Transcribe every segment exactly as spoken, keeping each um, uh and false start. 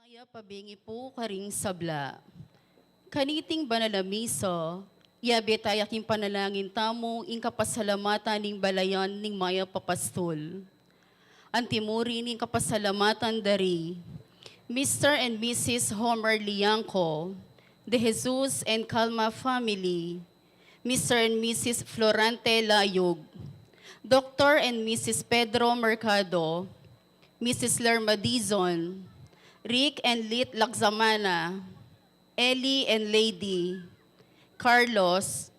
Mayap a bengi pu karing sabla. Kaniting banal a misa, yabe taya king panalangin tamu ing kapasalamatan ning balayan ning mayap a pastul. Antimurin ing kapasalamatan dari Mister and Missus Homer Liangco, De Jesus and Calma family, Mister and Missus Florante Layug, Doctor and Missus Pedro Mercado, Missus Lerma Dizon, Rick and Lit Lagzamana, Ellie and Lady, Carlos,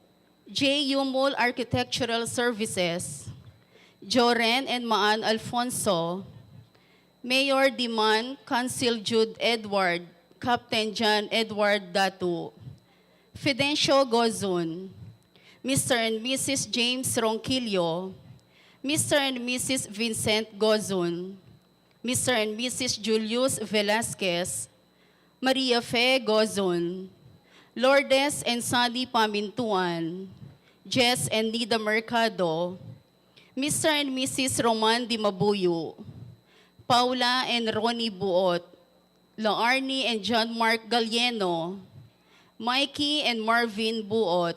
J Yumul Architectural Services, Joren and Maan Alfonso, Mayor Diman, Council Jude Edward, Captain John Edward Datu, Fidencio Gozun, Mister and Missus James Ronquillo, Mister and Missus Vincent Gozun, Mister and Missus Julius Velasquez, Maria Fe Gozun, Lourdes and Sunny Pamintuan, Jess and Nida Mercado, Mister and Missus Roman Dimabuyo, Paula and Ronnie Buot, La Arnie and John Mark Galieno, Mikey and Marvin Buot,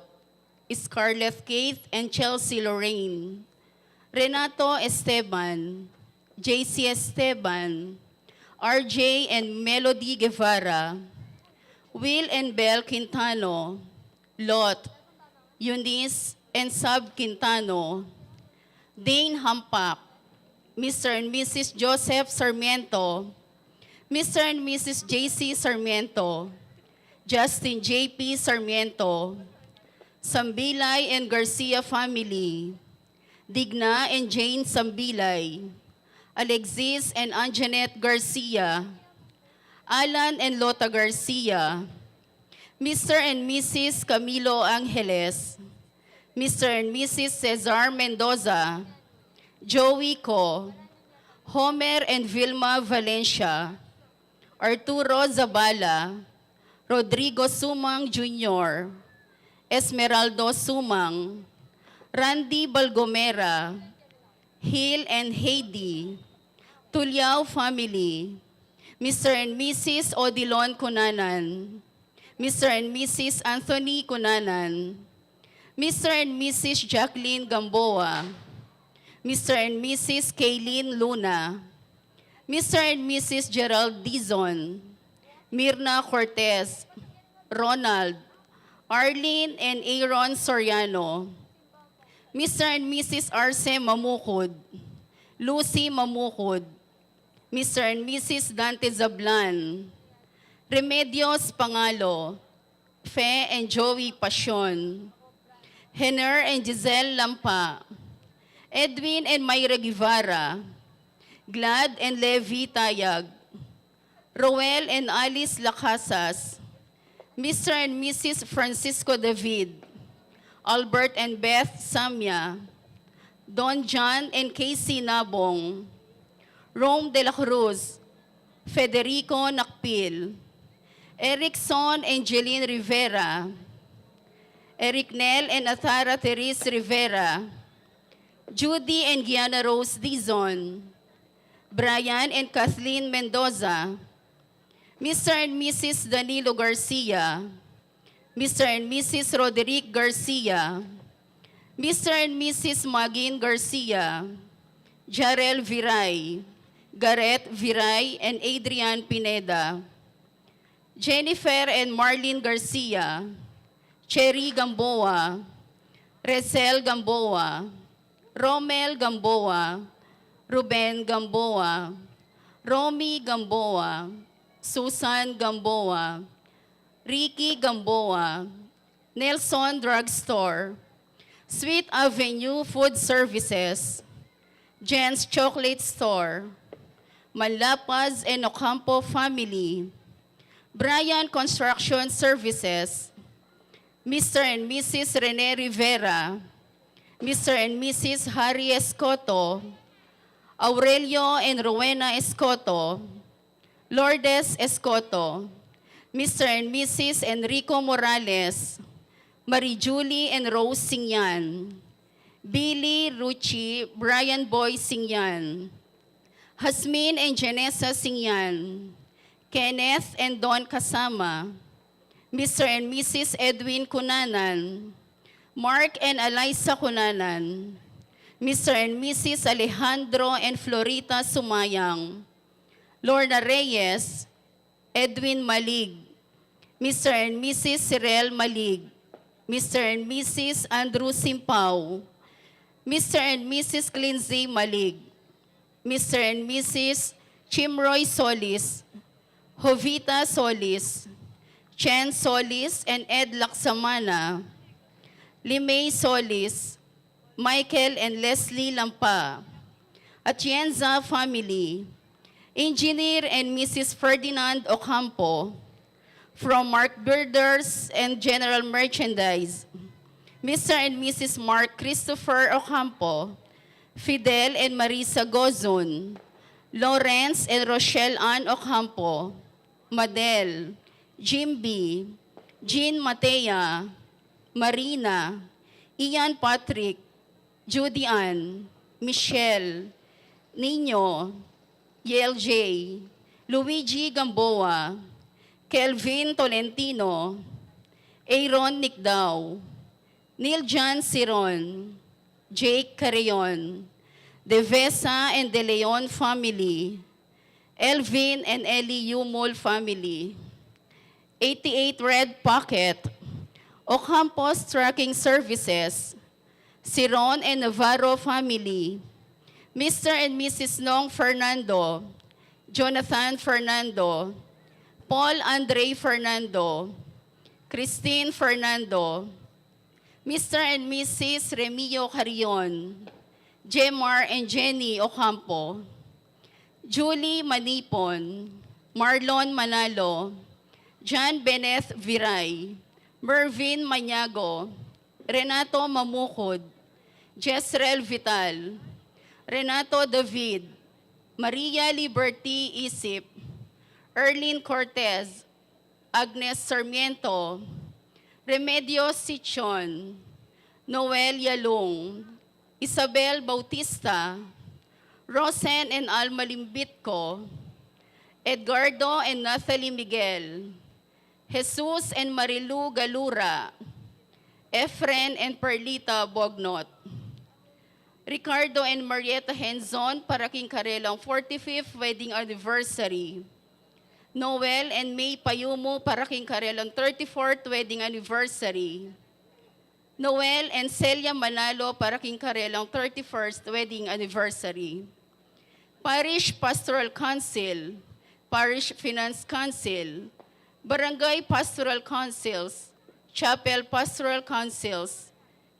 Scarlett Kate and Chelsea Lorraine, Renato Esteban, J C Esteban, R J and Melody Guevara, Will and Belle Quintano, Lot, Eunice and Sab Quintano, Dane Hampak, Mister and Missus Joseph Sarmiento, Mister and Missus J C Sarmiento, Justin J P Sarmiento, Sambilay and Garcia family, Digna and Jane Sambilay, Alexis and Anjanette Garcia, Alan and Lota Garcia, Mister and Missus Camilo Angeles, Mister and Missus Cesar Mendoza, Joey Co, Homer and Vilma Valencia, Arturo Zabala, Rodrigo Sumang Junior, Esmeraldo Sumang, Randy Balgomera, Hill and Heidi, Tuliao family, Mister and Missus Odilon Cunanan, Mister and Missus Anthony Cunanan, Mister and Missus Jacqueline Gamboa, Mister and Missus Kaylin Luna, Mister and Missus Gerald Dizon, Mirna Cortez, Ronald, Arlene and Aaron Soriano, Mister and Missus Arce Mamukud, Lucy Mamukud, Mister and Missus Dante Zablan, Remedios Pangalo, Fe and Joey Pasion, Hener and Giselle Lampa, Edwin and Myra Guevara, Glad and Levi Tayag, Roel and Alice Lacasas, Mister and Missus Francisco David, Albert and Beth Samia, Don John and Casey Nabong, Rome de la Cruz, Federico Nakpil, Erickson and Jeline Rivera, Eric Nel and Atara Therese Rivera, Judy and Gianna Rose Dizon, Brian and Kathleen Mendoza, Mister and Missus Danilo Garcia, Mister and Missus Roderick Garcia, Mister and Missus Magin Garcia, Jarel Viray, Gareth Viray, and Adrian Pineda, Jennifer and Marlene Garcia, Cherry Gamboa, Resel Gamboa, Romel Gamboa, Ruben Gamboa, Romy Gamboa, Susan Gamboa, Ricky Gamboa, Nelson Drugstore, Sweet Avenue Food Services, Jen's Chocolate Store, Manlapaz and Ocampo family, Brian Construction Services, Mister and Missus Rene Rivera, Mister and Missus Harry Escoto, Aurelio and Rowena Escoto, Lourdes Escoto, Mister and Missus Enrico Morales, Marie Julie and Rose Singyan, Billy, Ruchi, Brian Boy Singyan, Hasmin and Janessa Singyan, Kenneth and Don Kasama, Mister and Missus Edwin Cunanan, Mark and Eliza Cunanan, Mister and Missus Alejandro and Florita Sumayang, Lorna Reyes, Edwin Malig, Mister and Missus Cyril Malig, Mister and Missus Andrew Simpao, Mister and Missus Clinzy Malig, Mister and Missus Chimroy Solis, Jovita Solis, Chen Solis and Ed Laksamana, Limay Solis, Michael and Leslie Lampa, Atienza family, Engineer and Missus Ferdinand Ocampo, from Mark Builders and General Merchandise, Mister and Missus Mark Christopher Ocampo, Fidel and Marisa Gozon, Lawrence and Rochelle Ann Ocampo, Madel, Jimby, Jean Matea, Marina, Ian Patrick, Judy Ann, Michelle, Nino, Yel J, Luigi Gamboa, Kelvin Tolentino, Aaron Nicdao, Neil John Siron, Jake Carreon, Devesa and De Leon family, Elvin and Ellie Yumul family, eighty-eight Red Pocket, Ocampos Trucking Services, Siron and Navarro family, Mister and Missus Nong Fernando, Jonathan Fernando, Paul Andre Fernando, Christine Fernando, Mister and Missus Remio Carrion, Jemar and Jenny Ocampo, Julie Manipon, Marlon Manalo, John Beneth Viray, Mervin Maniago, Renato Mamukud, Jezreel Vital, Renato David, Maria Liberty Isip, Erlin Cortez, Agnes Sarmiento, Remedios Sichon, Noel Yalung, Isabel Bautista, Rosen and Alma Limbitco, Edgardo and Natalie Miguel, Jesus and Marilu Galura, Efren and Perlita Bognot, Ricardo and Marieta Henzon para king karelang forty-fifth wedding anniversary, Noel and May Payumo para king karelang thirty-fourth wedding anniversary, Noel and Celia Manalo para king karelang thirty-first wedding anniversary, Parish Pastoral Council, Parish Finance Council, Barangay Pastoral Councils, Chapel Pastoral Councils,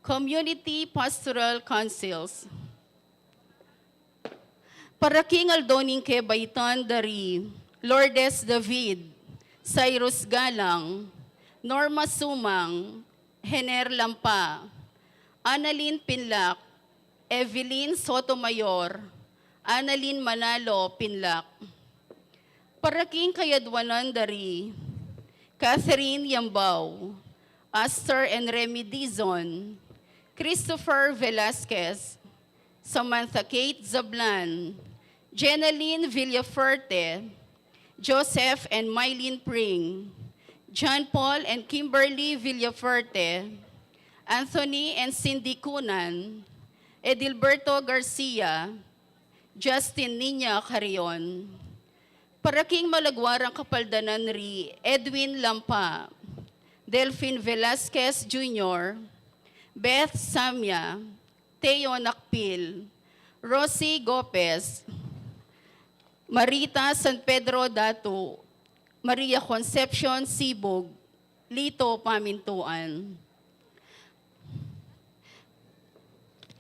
Community Pastoral Councils. Para king aldo ning kebaitan da ri Lourdes David, Cyrus Galang, Norma Sumang, Hener Lampa, Annalyn Pinlac, Evelyn Sotomayor, Annalyn Manalo Pinlac. Para king kayadwanan da ri Catherine Yambao, Aster and Remy Dizon, Christopher Velasquez, Samantha Kate Zablan, Jenaline Villafuerte, Joseph and Mylene Pring, John Paul and Kimberly Villafuerte, Anthony and Cindy Cunan, Edilberto Garcia, Justin Niña Carrion. Para king malagwa rang kapaldanan ri Edwin Lampa, Delfin Velasquez Junior, Beth Samia, Theo Nakpil, Rosie Gopez, Marita San Pedro Datu, Maria Concepcion Sibug, Lito Pamintuan.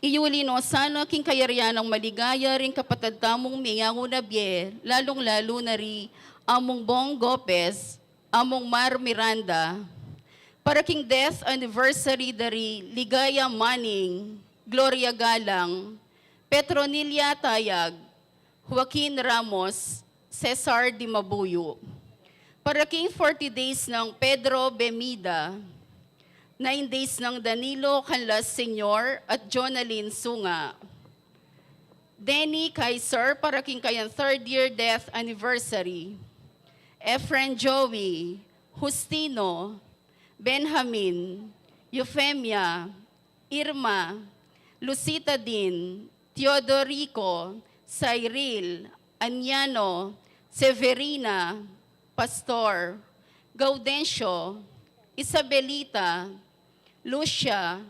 Iyuli no sana king kayarian nang maligaya ring kapatad tamung mengauna bie, lalung-lalu na ri Among Bong Gopez, Among Mar Miranda, para king death anniversary da ri Ligaya Manning, Gloria Galang, Petronilla Tayag, Joaquin Ramos, Cesar Dimabuyo. Para king forty days nang Pedro Bemida, nine days nang Danilo Canlas Senior at Jonalyn Sunga. Denny Kaiser para king kayang third year death anniversary. Efren Joey, Justino, Benjamin, Eufemia, Irma, Lucita Din, Teodorico, Cyril, Aniano, Severina, Pastor, Gaudencio, Isabelita, Lucia,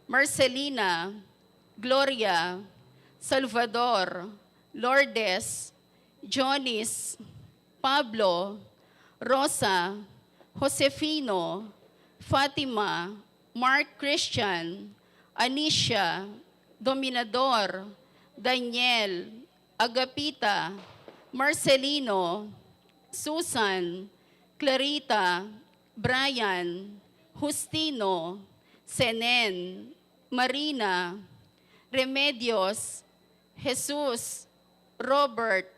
Marcelina, Gloria, Salvador, Lourdes, Jonis, Pablo, Rosa, Josefino, Fatima, Mark Christian, Anisha, Dominador, Daniel, Agapita, Marcelino, Susan, Clarita, Brian, Justino, Senen, Marina, Remedios, Jesus, Robert,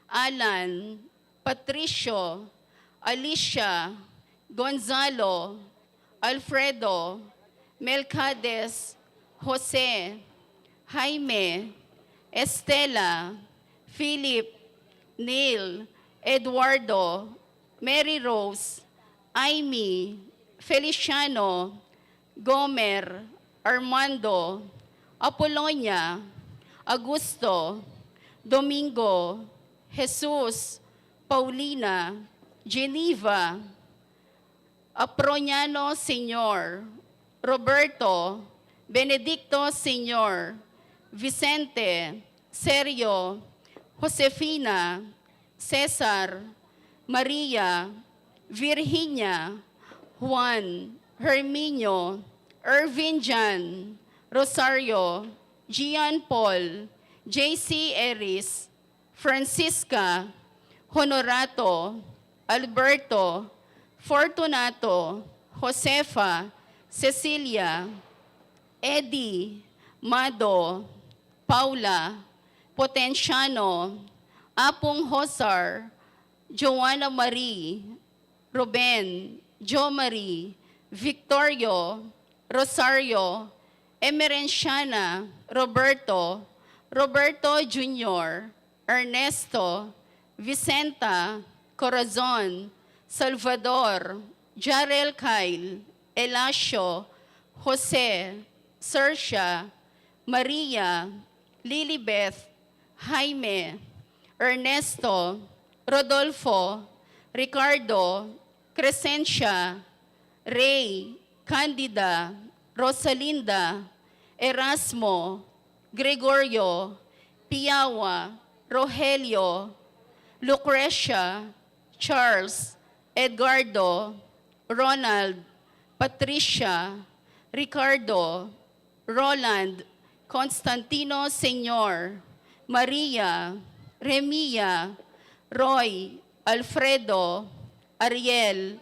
Alan, Patricio, Alicia, Gonzalo, Alfredo, Melcades, Jose, Jaime, Estela, Philip, Neil, Eduardo, Mary Rose, Aimee, Feliciano, Gomer, Armando, Apolonia, Augusto, Domingo, Jesus, Paulina, Geneva, Aproniano Senior, Roberto, Benedicto Senior, Vicente, Sergio, Josefina, Cesar, Maria, Virginia, Juan, Herminio, Ervin John, Rosario, Gian Paul, J C Eris, Francisca, Honorato, Alberto, Fortunato, Josefa, Cecilia, Eddie, Mado, Paula, Potenciano, Apung Josar, Joanna Marie, Ruben, Jo Marie, Victorio, Rosario, Emerenciana, Roberto, Roberto Junior, Ernesto, Vicenta, Corazon, Salvador, Jarel Kyle, Elacio, Jose, Sercia, Maria, Lilibeth, Jaime, Ernesto, Rodolfo, Ricardo, Crescencia, Rey, Candida, Rosalinda, Erasmo, Gregorio, Piawa, Rogelio, Lucrecia, Charles, Edgardo, Ronald, Patricia, Ricardo, Roland, Constantino Senior, Maria, Remia, Roy, Alfredo, Ariel,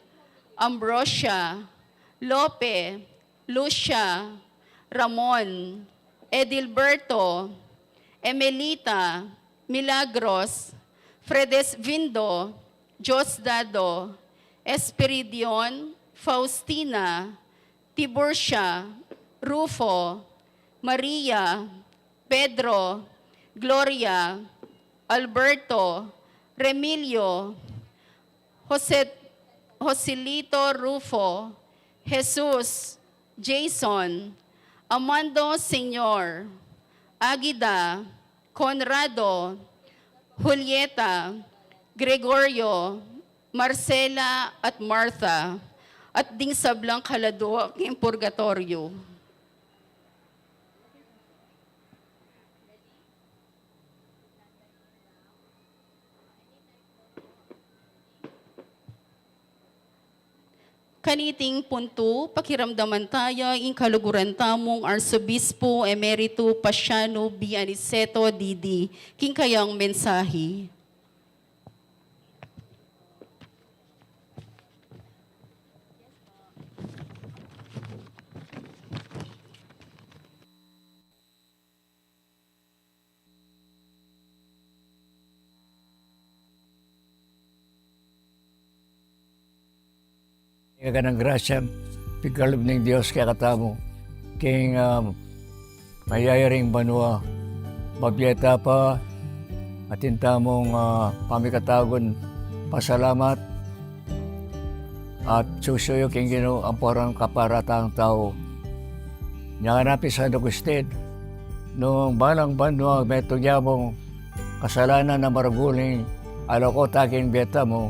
Ambrosia, Lope, Lucia, Ramon, Edilberto, Emelita, Milagros, Fredesvindo, Diosdado, Espiridion, Faustina, Tiburcia, Rufo, Maria, Pedro, Gloria, Alberto, Remilio, Jose, Joselito, Rufo, Jesus, Jason, Amando Senior, Agida, Conrado, Julieta, Gregorio, Marcela, at Martha, at ding sablang kaladua king purgatoryo. Kaniting puntu, pakiramdaman taya ing kaluguran tamung Arsobispo Emerito Paciano B. Aniceto, D D, king kayang mensahi. Ing aganang grasya, pigkalub ning Dios kekatamu, king, ah, mayayaring banua, mabie ta pa, atin tamung, ah, pamikatagun, pasalamat at susuyu king Ginu ampo ring kaparang tau. Nya ngana pin i San Agustin, nung balang banua metung ya mung kasalanan a maragul ing alako ta king bie tamu,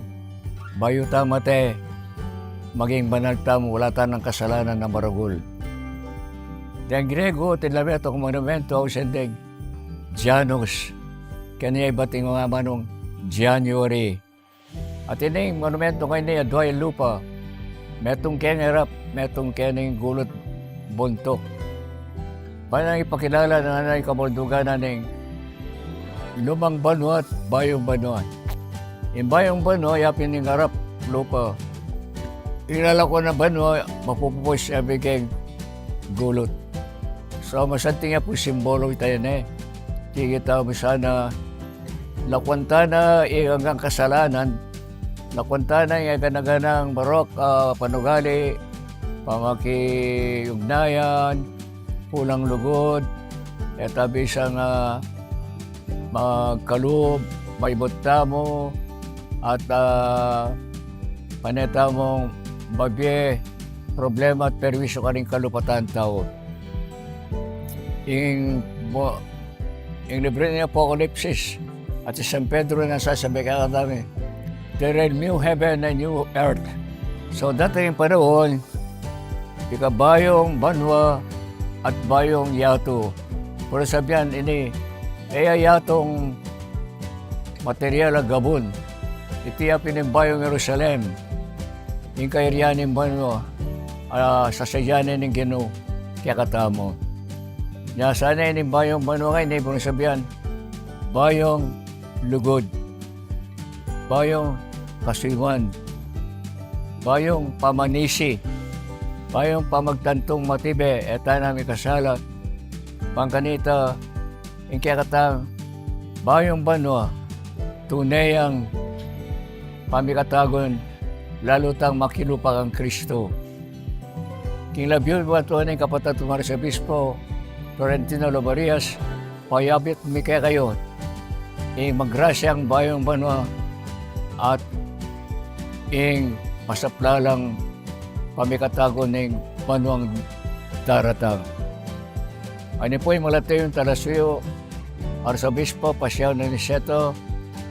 bayu ta mate, maging banal tamu, wala tanang kasalanan a maragul. Deng Griego, atin la metung monumentu, ausendeng Janus. Keni ya ibat ing manung January. At ining monumentu ngeni, adwa ing lupa. Metung keng arap, metung keng gulut buntuk. Para ipakilala na ning kabaldugan na ning lumang banua at bayung banua. Ing bayung banua, yapin ing arap lupa. Ing lalako nang banua, mapupus yapin keng gulut. So, masanting ya pu simbolo ita yan e. Kikita mu sana, lakwan ta na ing anggang kasalanan, lakwan ta na ing aganang marok a panugali, pamakiugnayan, pulang lugud, e ta bisang magkalub, maibut tamu, at, ah, pane tamung babie problema at perwisyu karing kalupatan tau. Ing, bo-, ing libru ning Apokalipsis at i San Pedro nagsasabi kekatamu, "There are new heaven and new earth." So, dating ing panaun, ika bayung banua at bayung yatu. Pero sabian ini, e ya yatung material a gabun. Iti ya pin ing bayung Jerusalem, ing kayarian ning banua, a sasadya na ning Ginu kekatamu. Nya sana ining bayung banua ngeni, e mu sabian, bayung lugud, bayung kasuyuan, bayung pamanisi, bayung pamagtantung matibe, e ta na mikasala. Pangkanita, ing kekatang bayung banua, tune yang pamikatagun, lalu tang makilupa kang Kristo. King lagyu mi pu ning kapatad kung Arsobispo Florentino Lobarias, payabit mi kekayu ing magrasyang bayung banua at ing masaplalang pamikatagun ning banuang daratang. Ini pu ing malati yung talasuyu, Arsobispo Paciano Niceto,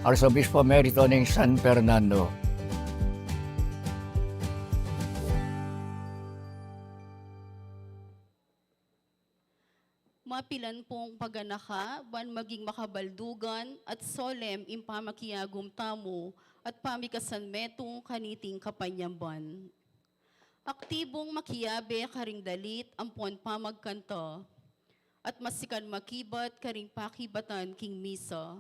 Arsobispo Emerito ning San Fernando. Mapilan pung paganaka, ban maging makabaldugan at solem ing pamakiagum tamu at pamikasan metung kaniting kapanyamban. Aktibung makiabe karing dalit ampon pamagkanta, at masikan makibat karing pakibatan king misa.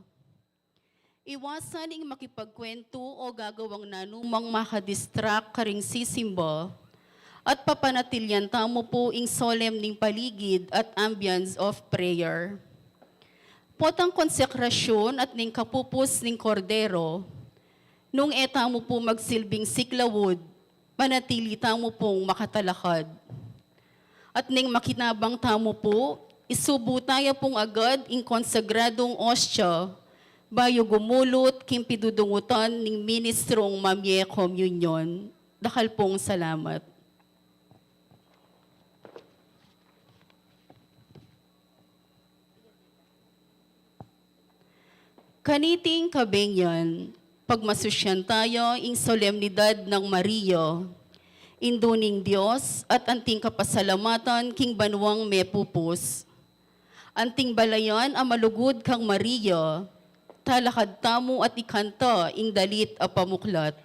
Iwasan ing makipagkwentu o gagawang nanumang makadistract karing sisimba, at papanatilian tamu pu ing solem ning paligid at ambience of prayer. Potang konsekrasyun at ning kapupus ning Kordero, nung e tamu pu magsilbing siklaud, manatili tamu pung makatalakad. At ning makinabang tamu pu, isubu taya pung agad ing konsagradung ostia, bayu gumulut king pidudungutan ning ministrung mamie komunyon. Dakal pung salamat. Kaniting kabenyan, pagmasusyan taya ing solemnidad nang Maria, Indu ning Dios, at anting kapasalamatan king banuang mepupus. Anting balayan a malugud kang Maria, talakad tamu at ikanta ing dalit a pamuklat.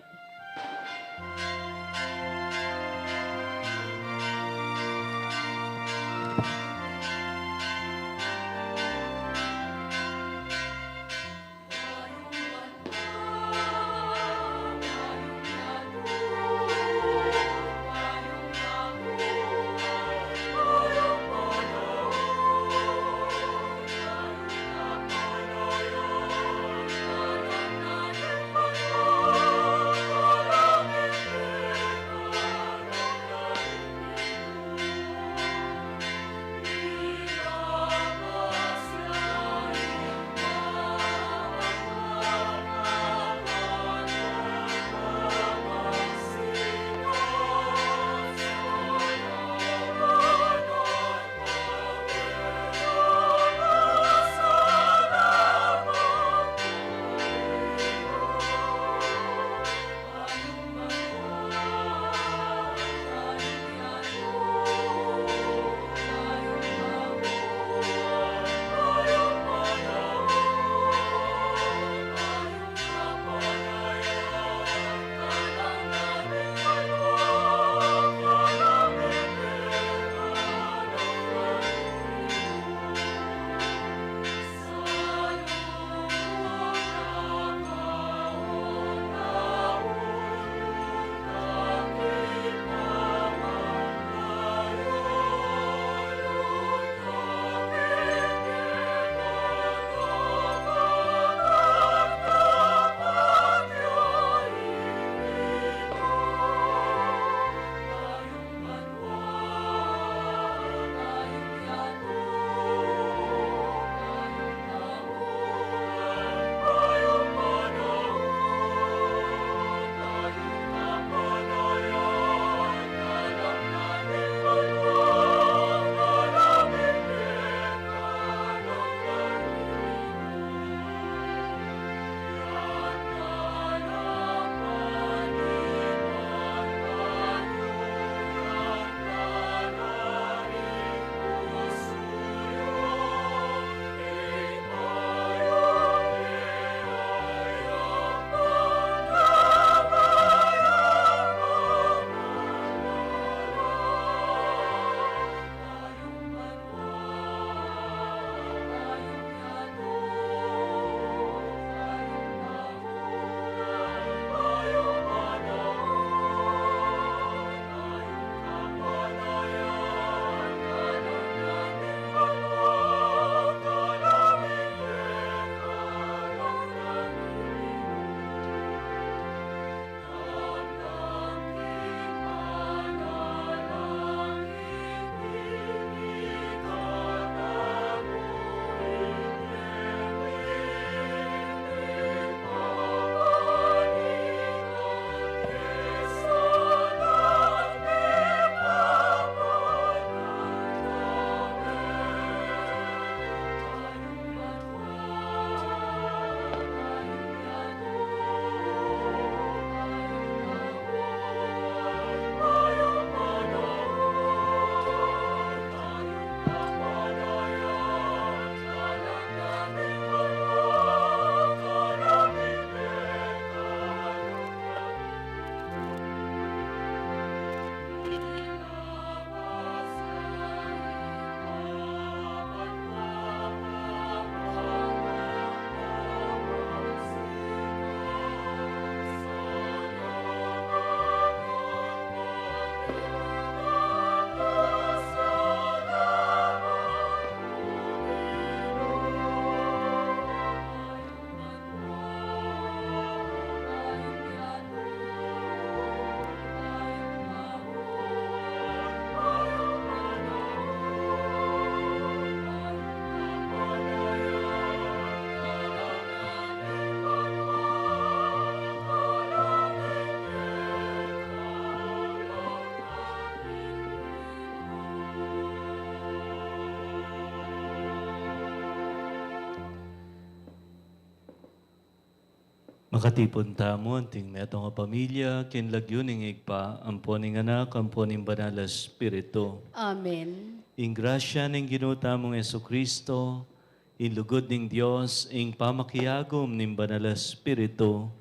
Katipun tamu, anting metung a pamilya, king lagyu ning Ibpa, ampo ning Anak, ampo ning Banal a Espiritu. Amen. Ing grasya ning Ginu tamung Jesucristo, ing lugud ning Dios, ing pamakiagum ning Banal a Espiritu,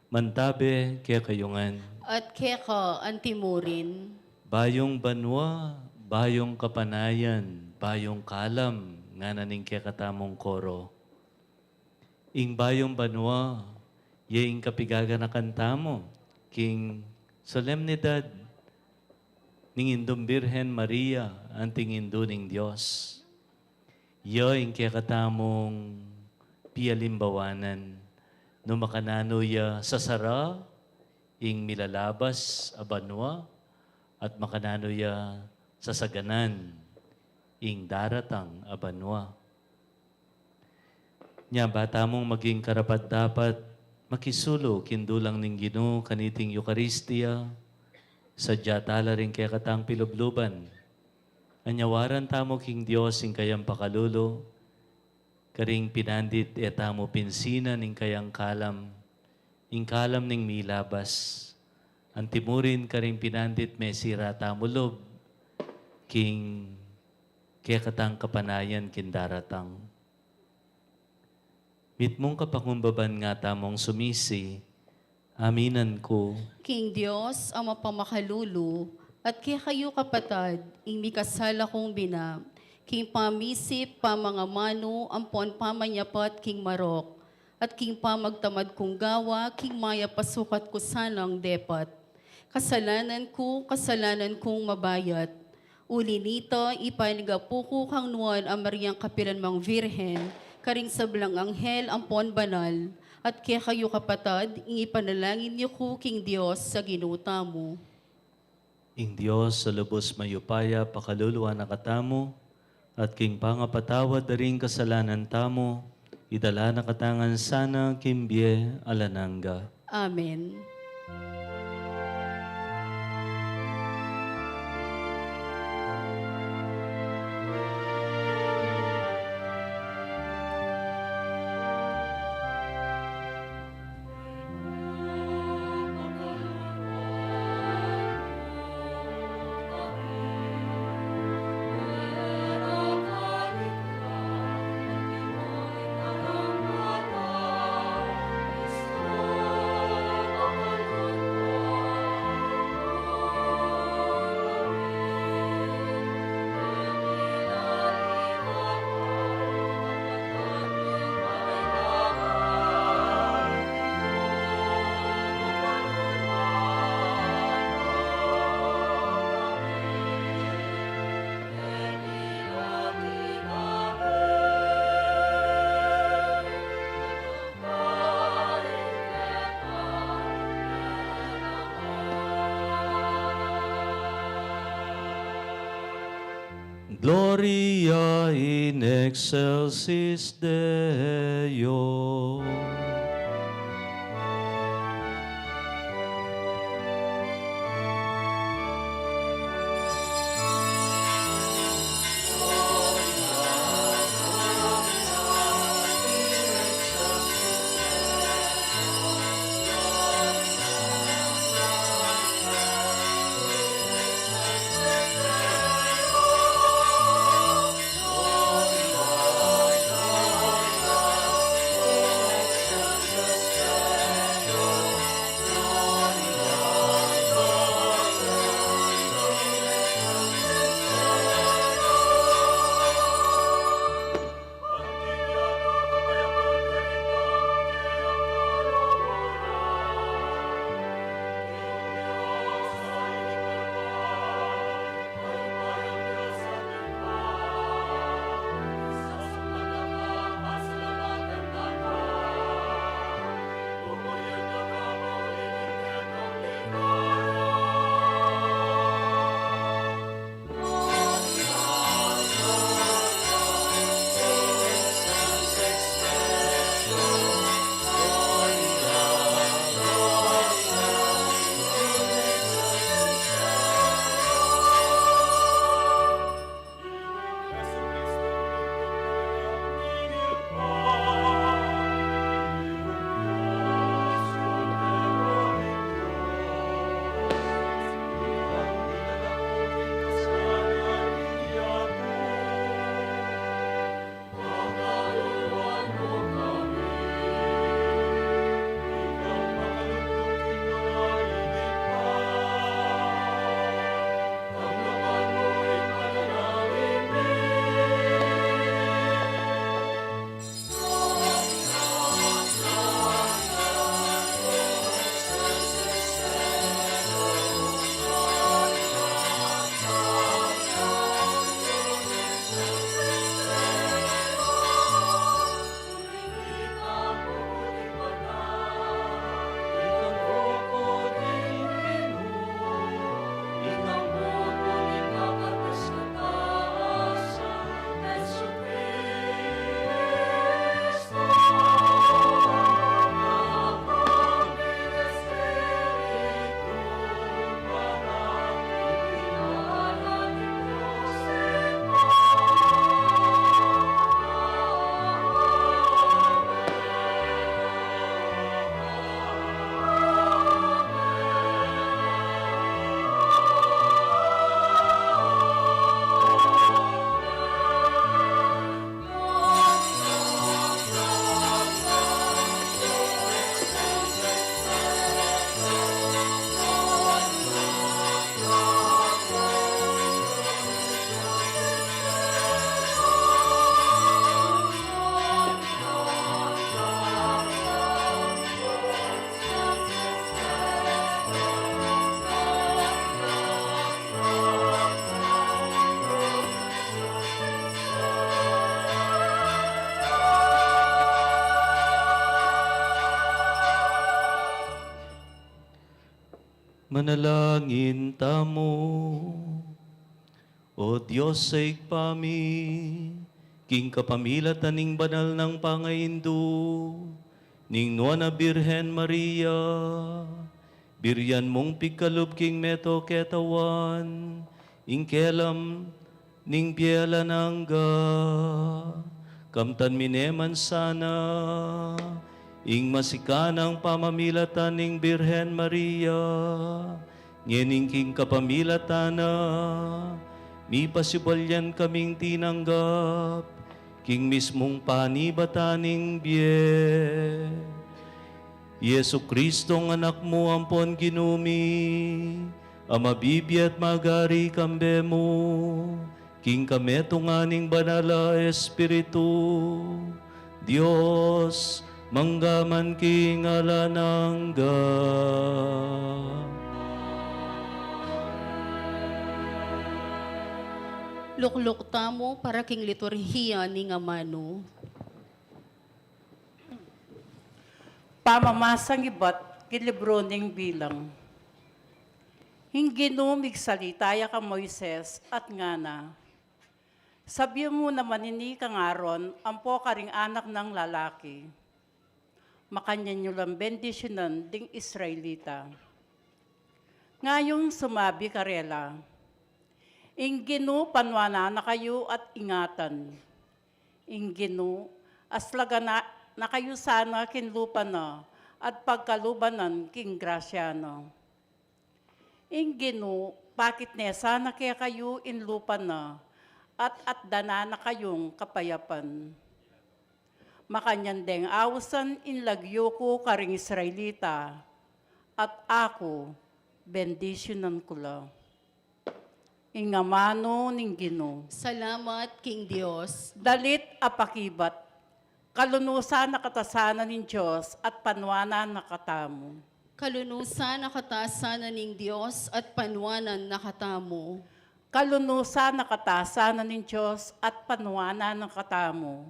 mantabe kekayu ngan. At keka anti murin. Bayung banua, bayung kapanayan, bayung kalam, ngana ning kekatamung koro. Ing bayung banua, ya ing kapigaganakan tamu, king solemnidad ning Indung Birhen Maria, anting Indu ning Dios. Ya ing kekatamung pialimbawanan, nu makananu ya sasara ing milalabas a banua, at makananu ya sasaganan ing daratang a banua. Nya ba tamung maging karapat-dapat makisulu king dulang ning Ginu kaniting Eukaristia, sadya tala ring kekatang pilubluban. Anyawaran tamu king Dios ing kayang pakalulu, karing pinandit e tamu pinsinan ing kayang kalam, ing kalam ning milabas. Anti murin karing pinandit mesira tamu lub, king kekatang kapanayan king daratang. Mitmung kapakumbaban nga tamung sumisi, aminan ku. King Dios, Ama pamakalulu, at kekayu kapatad, ing mikasala kung bina, king pamisip, pamangamanu, ampon pamanyapat king marok, at king pamagtamad kung gawa, king mayap a sukat ku sanang depat. Kasalanan ku, kasalanan kung mabayat. Uli nita, ipanyawad ku kang Nuan a Mariang kapilan mang Virgen, karing sablang anghel ampon banal, at kekayu kapatad, ing ipanalangin yu ku king Dios a Ginu tamu. Ing Dios a lubus mayupaya pakaluluan na katamu, at king pangapatawad da ring kasalanan tamu, idala na katamu ngan sana king bie alang angga. Amen. Gloria in excelsis Deo. Manalangin tamu. O Dios a Ibpa mi, king kapamilatan ning banal nang pangaindu ning Nuan a Birhen Maria, birian mung pigkalub king meto ketawan ing kelam ning bie alang angga. Kamtan mi ne man sana ing masikanang pamamilatan ning Birhen Maria, ngening king kapamilatan na mipasibalyan kaming tinanggap king mismung panibatan ning bie. Jesu Cristong Anak mu ampon Ginu mi, a mabibie at magari kambe mu, king kametungan ning Banal a Espiritu, Dios, mangga man king alang angga. Lukluk tamu para king liturhiya ning amanu. Pamamasang ibat king libru ning Bilang. Ing Ginu migsalita ya kang Moises at ngana, Sabian mu naman ini kang Aaron ampo karing anak nang lalaki, makanyan yu lang bendisyunan ding Israelita. Ngayun sumabi karela, Ing Ginu panuanan na kayu at ingatan. Ing Ginu, aslagan na, na kayu sana king lupa na, at pagkaluban na king grasya na. Ing Ginu, pakit ne sana kekayu ing lupa na, at atdanan na kayung kapayapan. Makanyan deng ausan ing lagyu ku karing Israelita, at aku, bendisyunan ku la. Ing amanu ning Ginu. Salamat king Dios. Dalit a pakibat. Kalunusan na katasanan ning Dios at panuanan na katamu. Kalunusan na katasanan ning Dios at panuanan na katamu. Kalunusan na katasanan ning Dios at panuanan na katamu.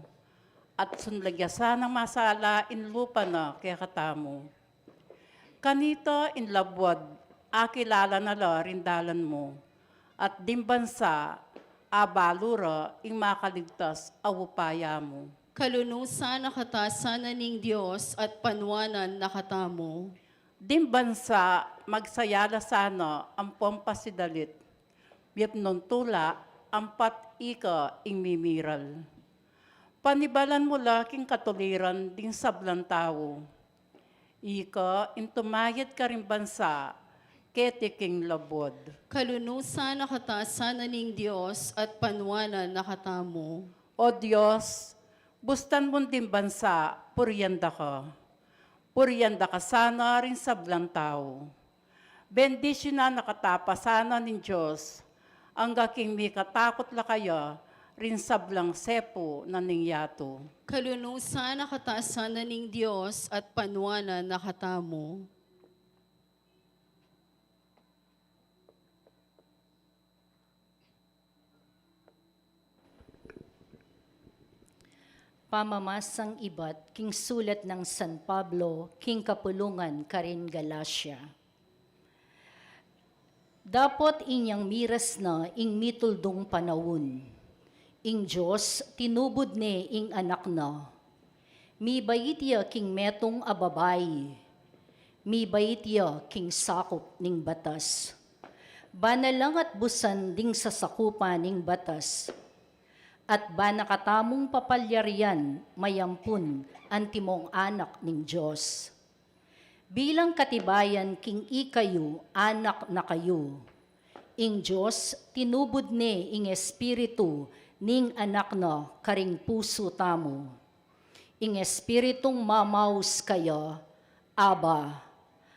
At sunlagyasan nang masala ing lupa na kekatamu. Kanita ing labwad, akilala na la ring dalan mu, at ding bansa, abalu ra ing makaligtas a upaya mu. Kalunusan na katasanan ning Dios at panuanan na katamu. Ding bansa, magsaya la sana ampon pasidalit, mipnung tula ampat ika ing mimiral. Panibalan mu la king katuliran ding sablang tau. Ika ing tumayad karing bansa, keti king labwad. Kalunusan na katasanan ning Dios at panuanan na katamu. O Dios, bustan mu ding bansa, purian da ka. Purian da ka sana ring sablang tau. Bendisyunan na katapasanan ning Dios, angga king mikatakut la kaya ring sablang sepu na ning yatu. Kalunusan na katasanan ning Dios at panuanan na katamu. Pamamasang ibat king sulat nang San Pablo king kapulungan karin Galacia. Dapot inyang miras na ing mituldung panaun, ing Dios tinubud ne ing Anak na. Mibait ya king metung a babai, mibait ya king sakup ning batas. Bana lang at busan ding sasakupan ning batas. At bana katamung papalyarian mayampun antimong anak ning Dios. Bilang katibayan king ikayu anak na kayu, ing Dios tinubud ne ing Espiritu ning Anak na karing pusu tamu. Ing Espiritung mamaus kaya, Abba,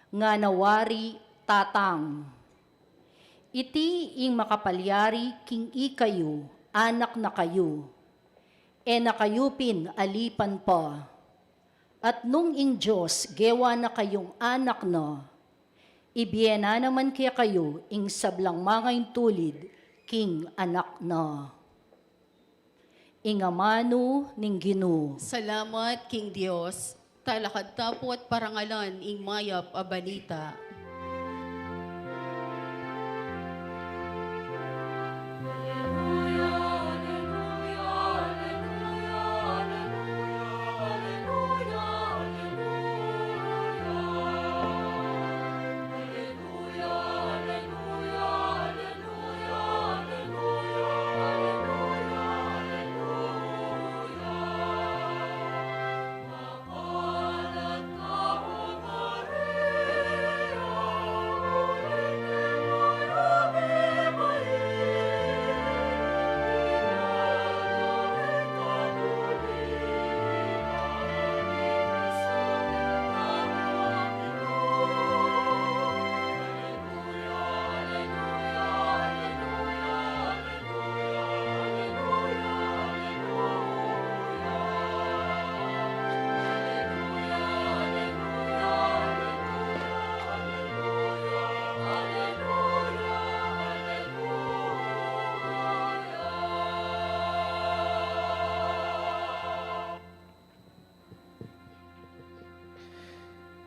ngana wari, Tatang. Iti ing makapalyari king ikayu anak na kayu, e na kayu pin alipan pa. At nung ing Dios gewa na kayung anak na, ibie na naman kekayu ing sablang mangaintulid king anak na. Ing amanu ning Ginu. Salamat king Dios. Talakad tapu at parangalan ing mayap a balita.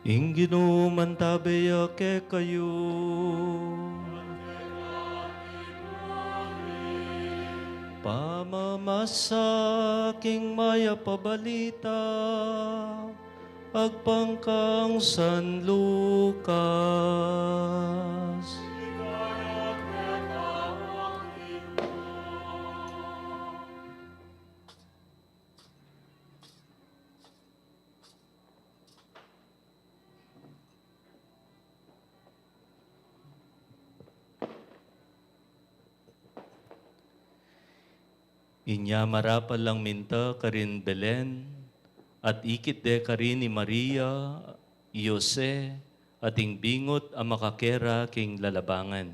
Ing Ginu mantabe ya kekayu. Pamamasa king mayap a balita agpang kang San Lucas. Inya marapal lang minta karin Belen, at ikit de karin i Maria, i Jose, at ing bingut a makakera king lalabangan.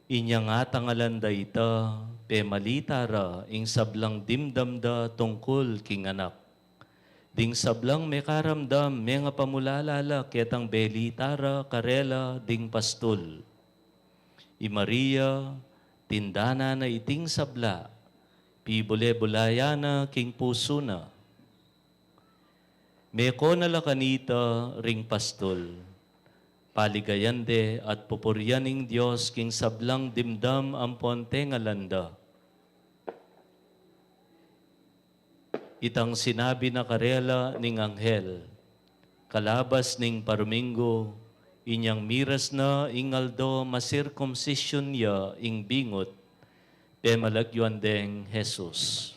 Inyang atangalan da ita, pemalita ra ing sablang dimdam da tungkul king anak. Ding sablang mekaramdam, mengapamulala la ketang belita ra karela ding pastul. I Maria, tindanan na iting sabla, pibule-bulayan na king pusu na. Meko na la kanita ring pastul. Paligayan de at pupurian ing Dios king sablang dimdam ampon tengalan da. Itang sinabi na karela ning anghel, kalabas ning paruminggu, inyang miras na ing aldo masirkumsisyun ya ing bingut, pemalagyuan deng Jesus.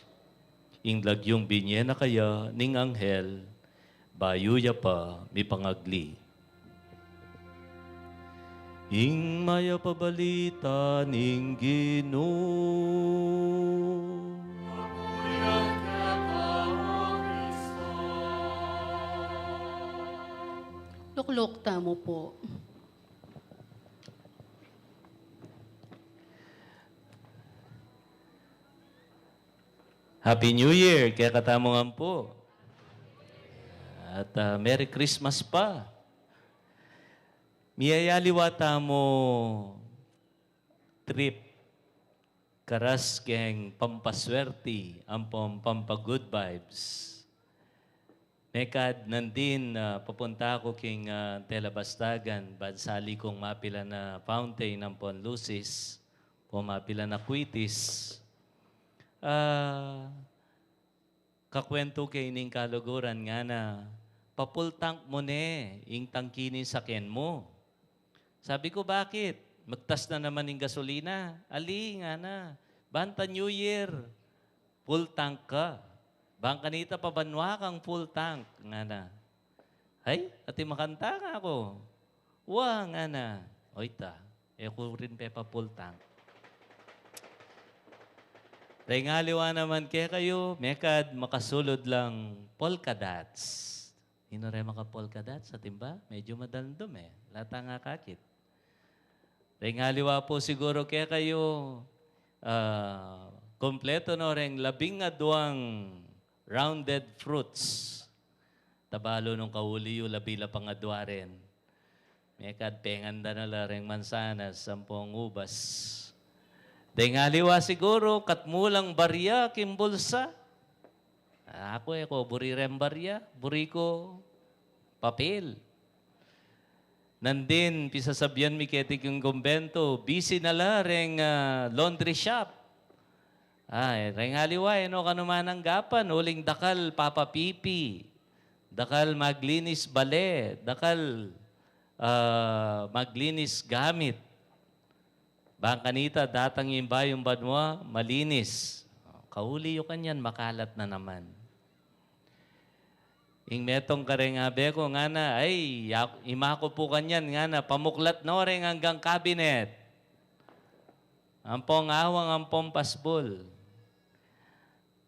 Ing lagyung binye na kaya ning anghel, bayu ya pa mipangagli. Ing mayap a balita ning Ginu. Lukluk tamu pu. Happy New Year kekatamu ngan pu. At, ah, Merry Christmas pa. Miyayaliwa tamu trip karas keng pampaswerti ampong pampa-good vibes. Mekad nandin, ah, papunta ku king, ah, Telabastagan, ban sali kung mapilan a fountain ampong lusis, o mapilan a kwitis. Ah, kakwentu ke ining kaluguran, ngana, "Pa-full tank mu ne ing tangki ning sakyan mu." Sabi ku, "Bakit? Magtas na naman ing gasolina." "Ali," ngana, "banta New Year, full tank ka. Bang kanita pabanua kang full tank," ngana. "Ay, atin makanta," ngaku. "Wa," ngana. "O ita, e ku rin pepa-full tank." Reng aliwa naman kekayu, mekad makasulud lang polka dots. Ninu reng maka-polka dots? Atin ba? Medyu madaldum e. Ala tang akakit. Reng aliwa pu siguru kekayu, ah, kumpletu no reng labing aduang rounded fruits. Tabalu nung kauli yu, labi la pangadua rin. Mekad penganda na la reng mansanas ampong ubas. Deng aliwa siguru, katmu lang barya king bulsa. Aku e ku buri reng barya, buri ku papel. Nandin, pisasabian mi keti king kumbento, busy na la reng, ah, laundry shop. Ay, reng aliwa, e no kanu mananggapan, uling dakal papapipi, dakal maglinis bale, dakal, ah, maglinis gamit. Bang kanita datang ing bayung banua, malinis. Kauli yu kanyan, makalat na naman. Ing metung kareng abe ku, ngana, "Ay, ya-, ima ku pu kanyan," ngana, "pamuklat no reng anggang kabinet ampong awang ampong pasbul."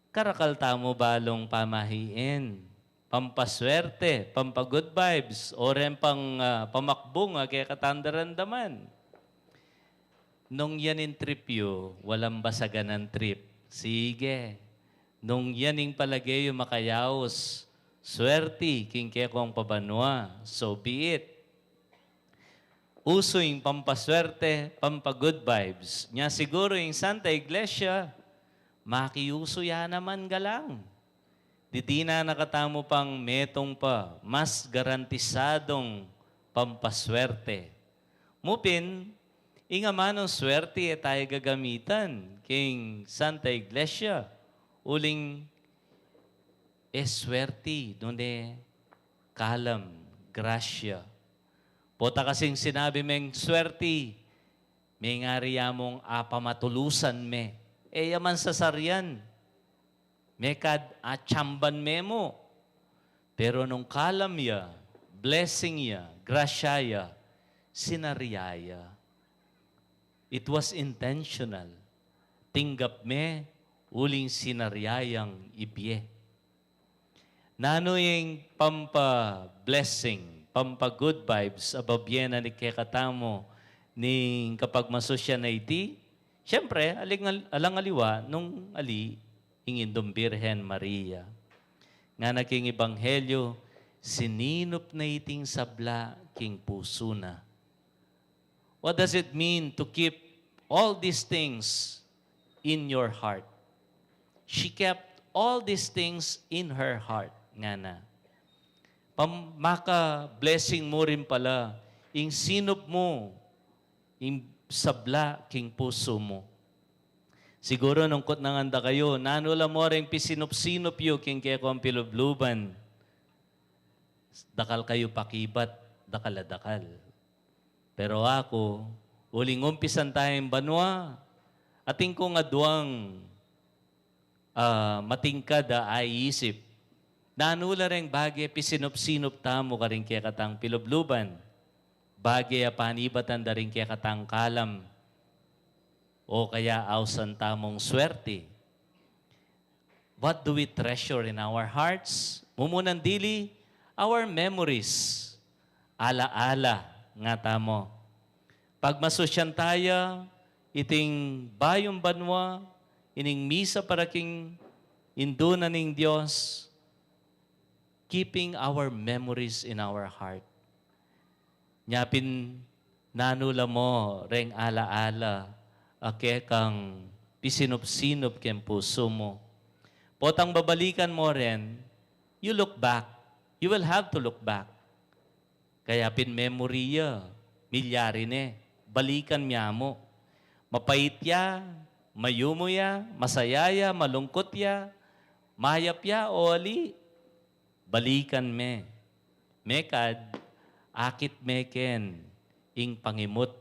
Karakal tamu balung pamahiin, pampaswerte, pampa-good vibes, o reng pang, ah, pamakbung a kekatang daramdaman. Nung yan ing trip yu, walang basagan a trip. Sige. Nung yan ing palage yu makayaus, swerte king kekong pabanua, so be it. Usu ing pampaswerte, pampa-good vibes. Nya siguru ing Santa Iglesia, makiusu ya naman galang. Didinan na katamu pang metung pa, mas garantisadung pampaswerte. Mu pin, ing amanung swerte e tayu gagamitan king Santa Iglesia, uling e swerte, nune kalam, grasya. Pota kasing sinabi meng swerte, mengari ya mung apamatulusan me. E ya man sasaryan. Mekad achamban me mu. Pero nung kalam ya, blessing ya, grasya ya, sinarya ya. It was intentional. Tinggap me, uling sinarya yang ibie. Nanu ing pampa-blessing, pampa-good vibes, a babie na ning kekatamu ning kapagmasusyan a iti? Siyempre, aling, alang aliwa nung ali ing Indung Birhen Maria. Ngana king Ebanghelyo, sininup na iting sabla king pusu na. What does it mean to keep all these things in your heart? She kept all these things in her heart, ngana. Pam-, maka-blessing mu rin pala, ing sinup mu, ing sabla king pusu mu. Siguru nung kutnangan da kayu, nanu la mu ring pisinup-sinup yu king kekong pilubluban. Dakal kayu pakibat, dakal a dakal. Pero aku, uling umpisan taya ing banua, atin kung aduang, ah, matingkad a aisip. Nanu la reng bage pisinup-sinup tamu karing kekatang pilubluban. Bage a panibatan da ring kekatang kalam. O kaya ausan tamung swerte. What do we treasure in our hearts? Mumunang dili, our memories. Ala-ala nga tamu. Pagmasusyan taya, iting bayung banua, ining misa para king Indu na ning Dios, keeping our memories in our heart. Nya pin nanu la mu reng ala-ala a kekang pisinup-sinup keng pusu mu. Potang babalikan mu rin, you look back. You will have to look back. Kaya pin memory ya, milyari ne, balikan mya mu. Mapait ya, mayumu ya, masaya ya, malungkut ya, mayap ya, o ali, balikan me. Mekad, akit me ken ing pangimut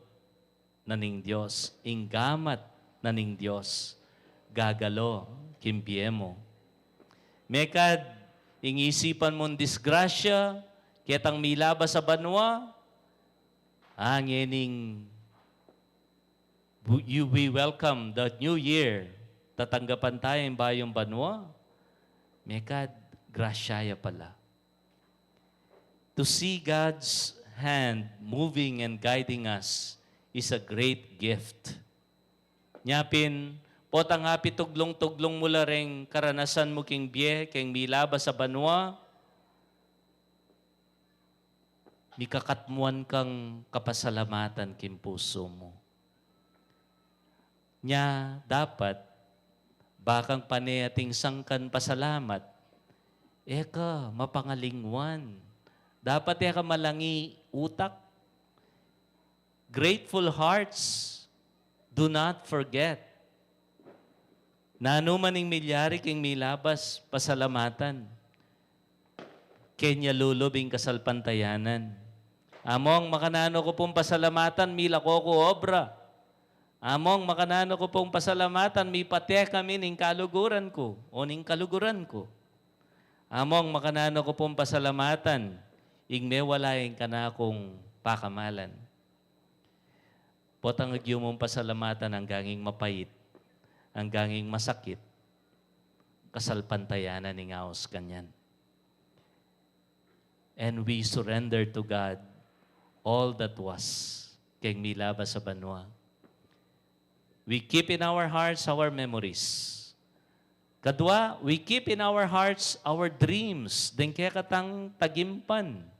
na ning Dios, ing gamat na ning Dios, gagalo king bie mu. Mekad, ing isipan mung disgrasya, ketang milabas a banua, a ngening bu-, you, we welcome the new year. Tatanggapan taya ing bayung banua. Mekad, grasya ya pala. To see God's hand moving and guiding us is a great gift. Nya pin, potang apituglung-tuglung mu la reng karanasan mu king bie, keng milabas a banua, mikakatmuan kang kapasalamatan king pusu mu. Nya dapat, bakang pane ating sangkan pasalamat, e ka mapangalingwan. Dapat e ka malangi utak. Grateful hearts do not forget. Nanu man ing milyari king milabas, pasalamatan. Keng ya lulub ing kasalpantayanan. Among makananu ku pung pasalamatan, milako ku obra. Among makananu ku pung pasalamatan, mipate kami ning kaluguran ku, o ning kaluguran ku. Among makananu ku pung pasalamatan, ing mewala ing kanakung pakamalan. Potang agyu mung pasalamatan anggang ing mapait, anggang ing masakit, kasalpantayanan ing aus kanyan. And we surrender to God all that was. Keng milabas a banua. We keep in our hearts our memories. Kadua, we keep in our hearts our dreams. Deng kekatang tagimpan.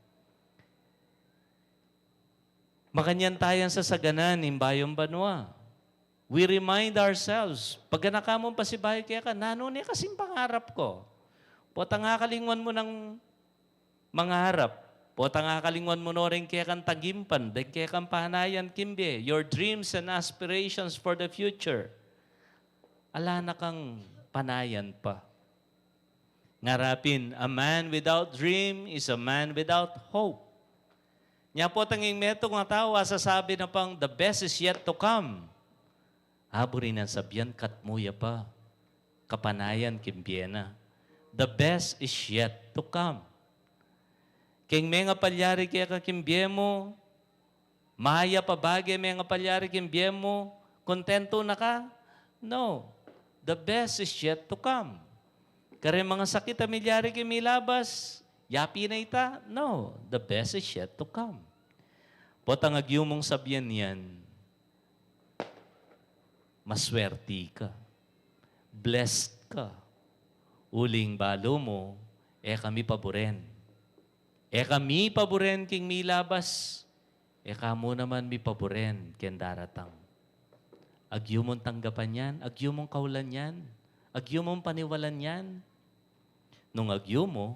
Makanyan tayang sasaganan ing bayung banua. We remind ourselves, pag anak mung pasibayu keka, nanu ne kasing pangarap ku? Potang akalingwan mu nang mangarap. Potang akalingwan mu no ring kekang tagimpan, deng kekang panayan king bie, your dreams and aspirations for the future. Ala na kang panayan pa. Ngara pin, a man without dream is a man without hope. Nya potang ing metung a tau asasabi na pang, "The best is yet to come." Aburi nang sabian, katmu ya pa. Kapanayan king bie na. The best is yet to come. King mengapalyari keka king bie mu, mayap a bage mengapalyari king bie mu, kontentu na ka? No. The best is yet to come. Kareng mangasakit a milyari king milabas, yapi na ita? No. The best is yet to come. Potang agyu mung sabian yan, maswerti ka. Blessed ka. Uling balu mu, e ka mipaburen. E ka mipaburen king milabas, e ka mu naman mipaburen king daratang. Agyu mung tanggapan yan, agyu mung kaulan yan, agyu mung paniwalan yan. Nung agyu mu,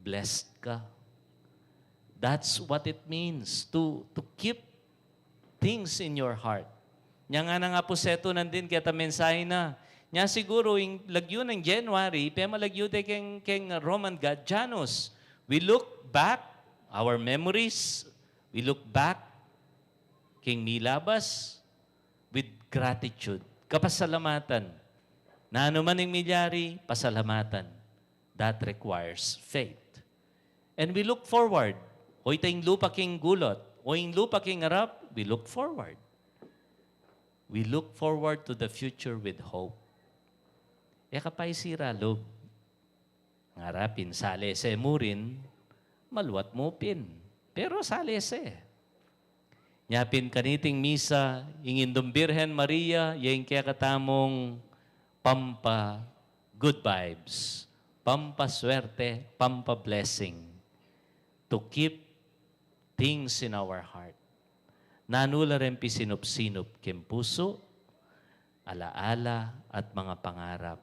blessed ka. That's what it means to, to keep things in your heart. Nya ngana nga pu setu nandin keta mensahe na. Nya siguru ing lagyu nang January, pemalagyu de keng, keng Roman god Janus. We look back, our memories, we look back king milabas with gratitude. Kapasalamatan. Nanu man ing milyari, pasalamatan. That requires faith. And we look forward. O ita ing lupa king gulut, o ing lupa king arap, we look forward. We look forward to the future with hope. E ka pa isira lub. Ngara pin, salese mu rin, maluat mu pin. Pero salese. Nya pin kaniting misa, ing Indung Birhen Maria, ya ing kekatamung pampa good vibes, pampa swerte, pampa blessing. To keep things in our heart. Nanu la reng pisinup-sinup king pusu, ala-ala at mga pangarap.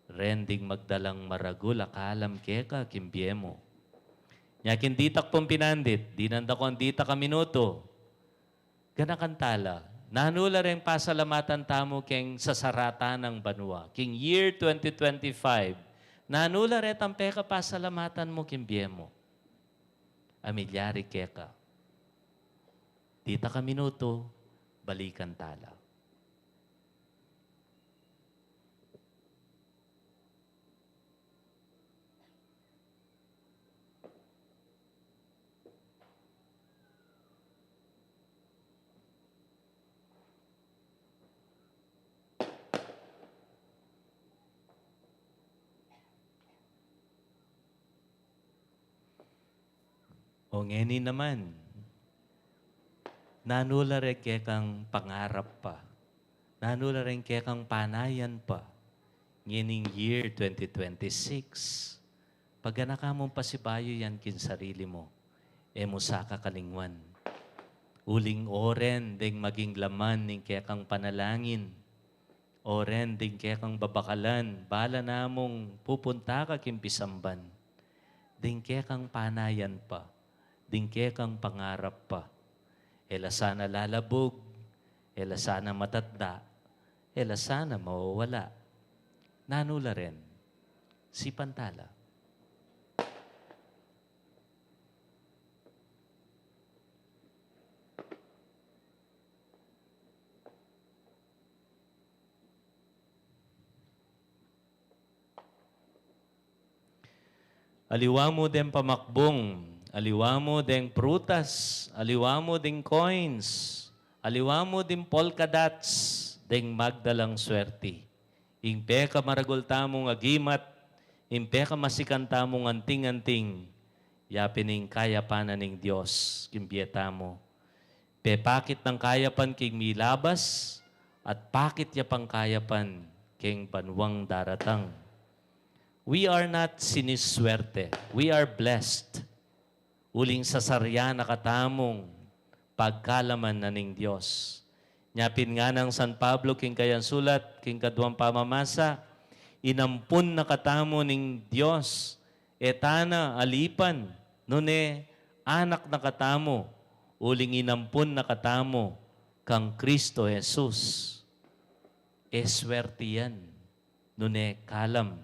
Ren ding magdalang maragul a kalam keka king bie mu. Nya king ditak pung pinandit, dinan da kong ditak a minutu. Ganakan tala, nanu la reng pasalamatan tamu keng sasaratan nang banua, king year twenty twenty-five, nanu la retang pekapasalamatan mu king bie mu? A milyari keka. Ditak a minutu, balikan tala. O ngeni naman, nanu la reng kekang pangarap pa? Nanu la reng kekang panayan pa? Ngening year twenty twenty-six, paganaka mung pasibayu yan king sarili mu, e mu sa kakalingwan. Uling o ren deng maging laman ning kekang panalangin, o ren ding kekang babakalan, bala na mung pupunta ka king pisamban. Ding kekang panayan pa, ding kekang pangarap pa. E la sana lalabug, e la sana matatda, e la sana mawawala. Nanu la ren? Sipan tala. Aliwa mu deng pamakbung, aliwa mu deng prutas, aliwa mu ding coins, aliwa mu ding polka dots, deng magdalang swerti. Ing pekamaragul tamung agimat, ing pekamasikan tamung anting-anting, yapin ing kayapan na ning Dios king bie tamu. Pepakit nang kayapan king milabas, at pakit ya pang kayapan king banuang daratang. We are not siniswerte. We are blessed. Uling sasaryan na katamung pagkalaman na ning Dios. Nya pin nganang San Pablo king kayang sulat, king kaduang pamamasa, Inampun na katamu ning Dios, e tana alipan, nune anak na katamu, uling inampun na katamu kang Kristo Jesus. E swerte yan, nune kalam.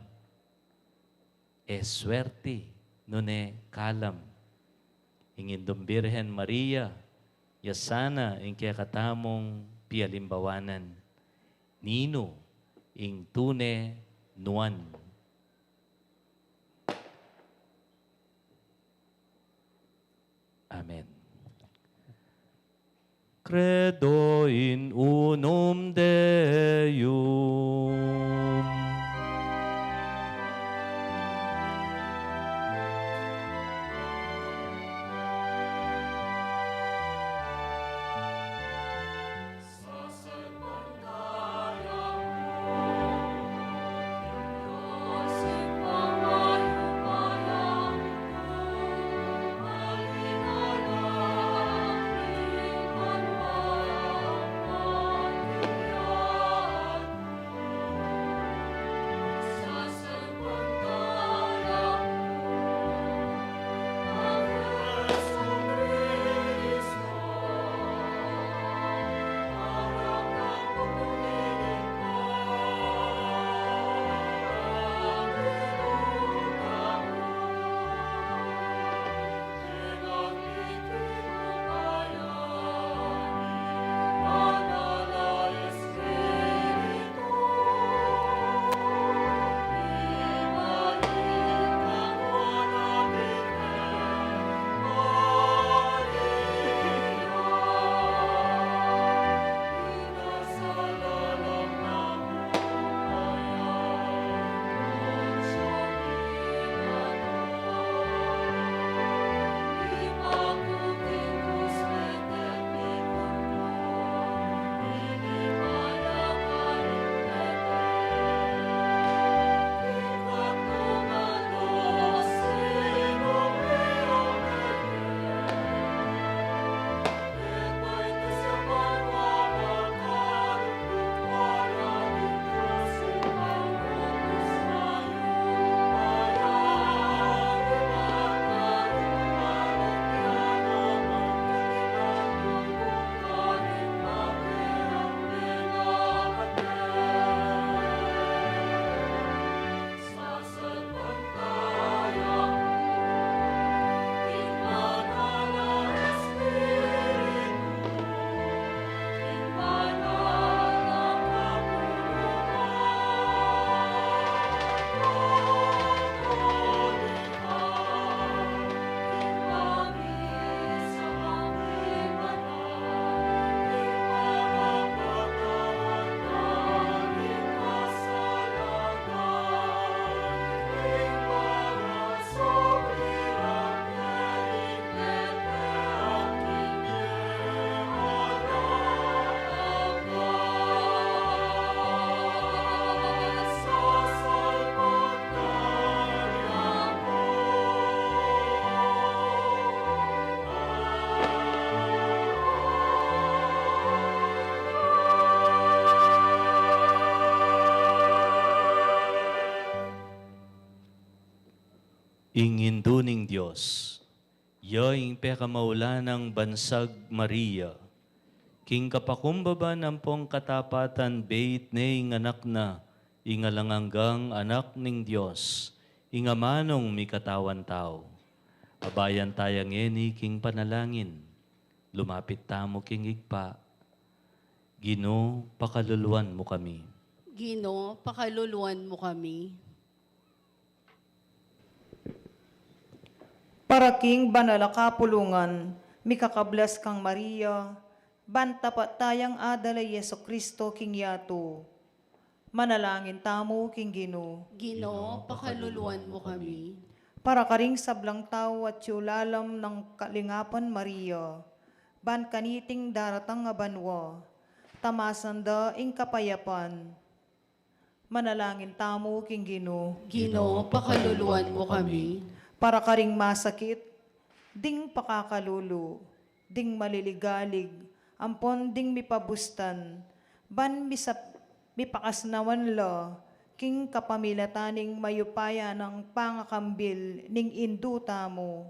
E swerte, nune kalam. Ing Indung Birhen Maria, ya sana ing kekatamung pialimbawanan. Ninu ing tune nuan? Amen. Credo in unum Deum. Ing Indu ning Dios. Ya ing pekamaulanang bansag Maria, king kapakumbaban ampong katapatan beit ne ing anak na, ing alang anggang Anak ning Dios, ing amanung mikatawan tau. Abayan taya ngeni king panalangin, lumapit tamu king Ibpa. Ginu, pakaluluan mu kami. Ginu, pakaluluan mu kami. Para king banal a kapulungan, mikakablas kang Maria, ban tapat tayang adala i Jesucristo king yatu. Manalangin tamu king Ginu. Ginu, pakaluluan mu kami. Para karing sablang tau atyu lalam nang kalingapan Maria, ban kaniting daratang a banua, tamasan da ing kapayapan. Manalangin tamu king Ginu. Ginu, pakaluluan mu kami. Para karing masakit, ding pakakalulu, ding maliligalig, ampon ding mipabustan, ban misap-, mipakasnawan la king kapamilatan ning mayupaya nang pangakambil ning Indu tamu.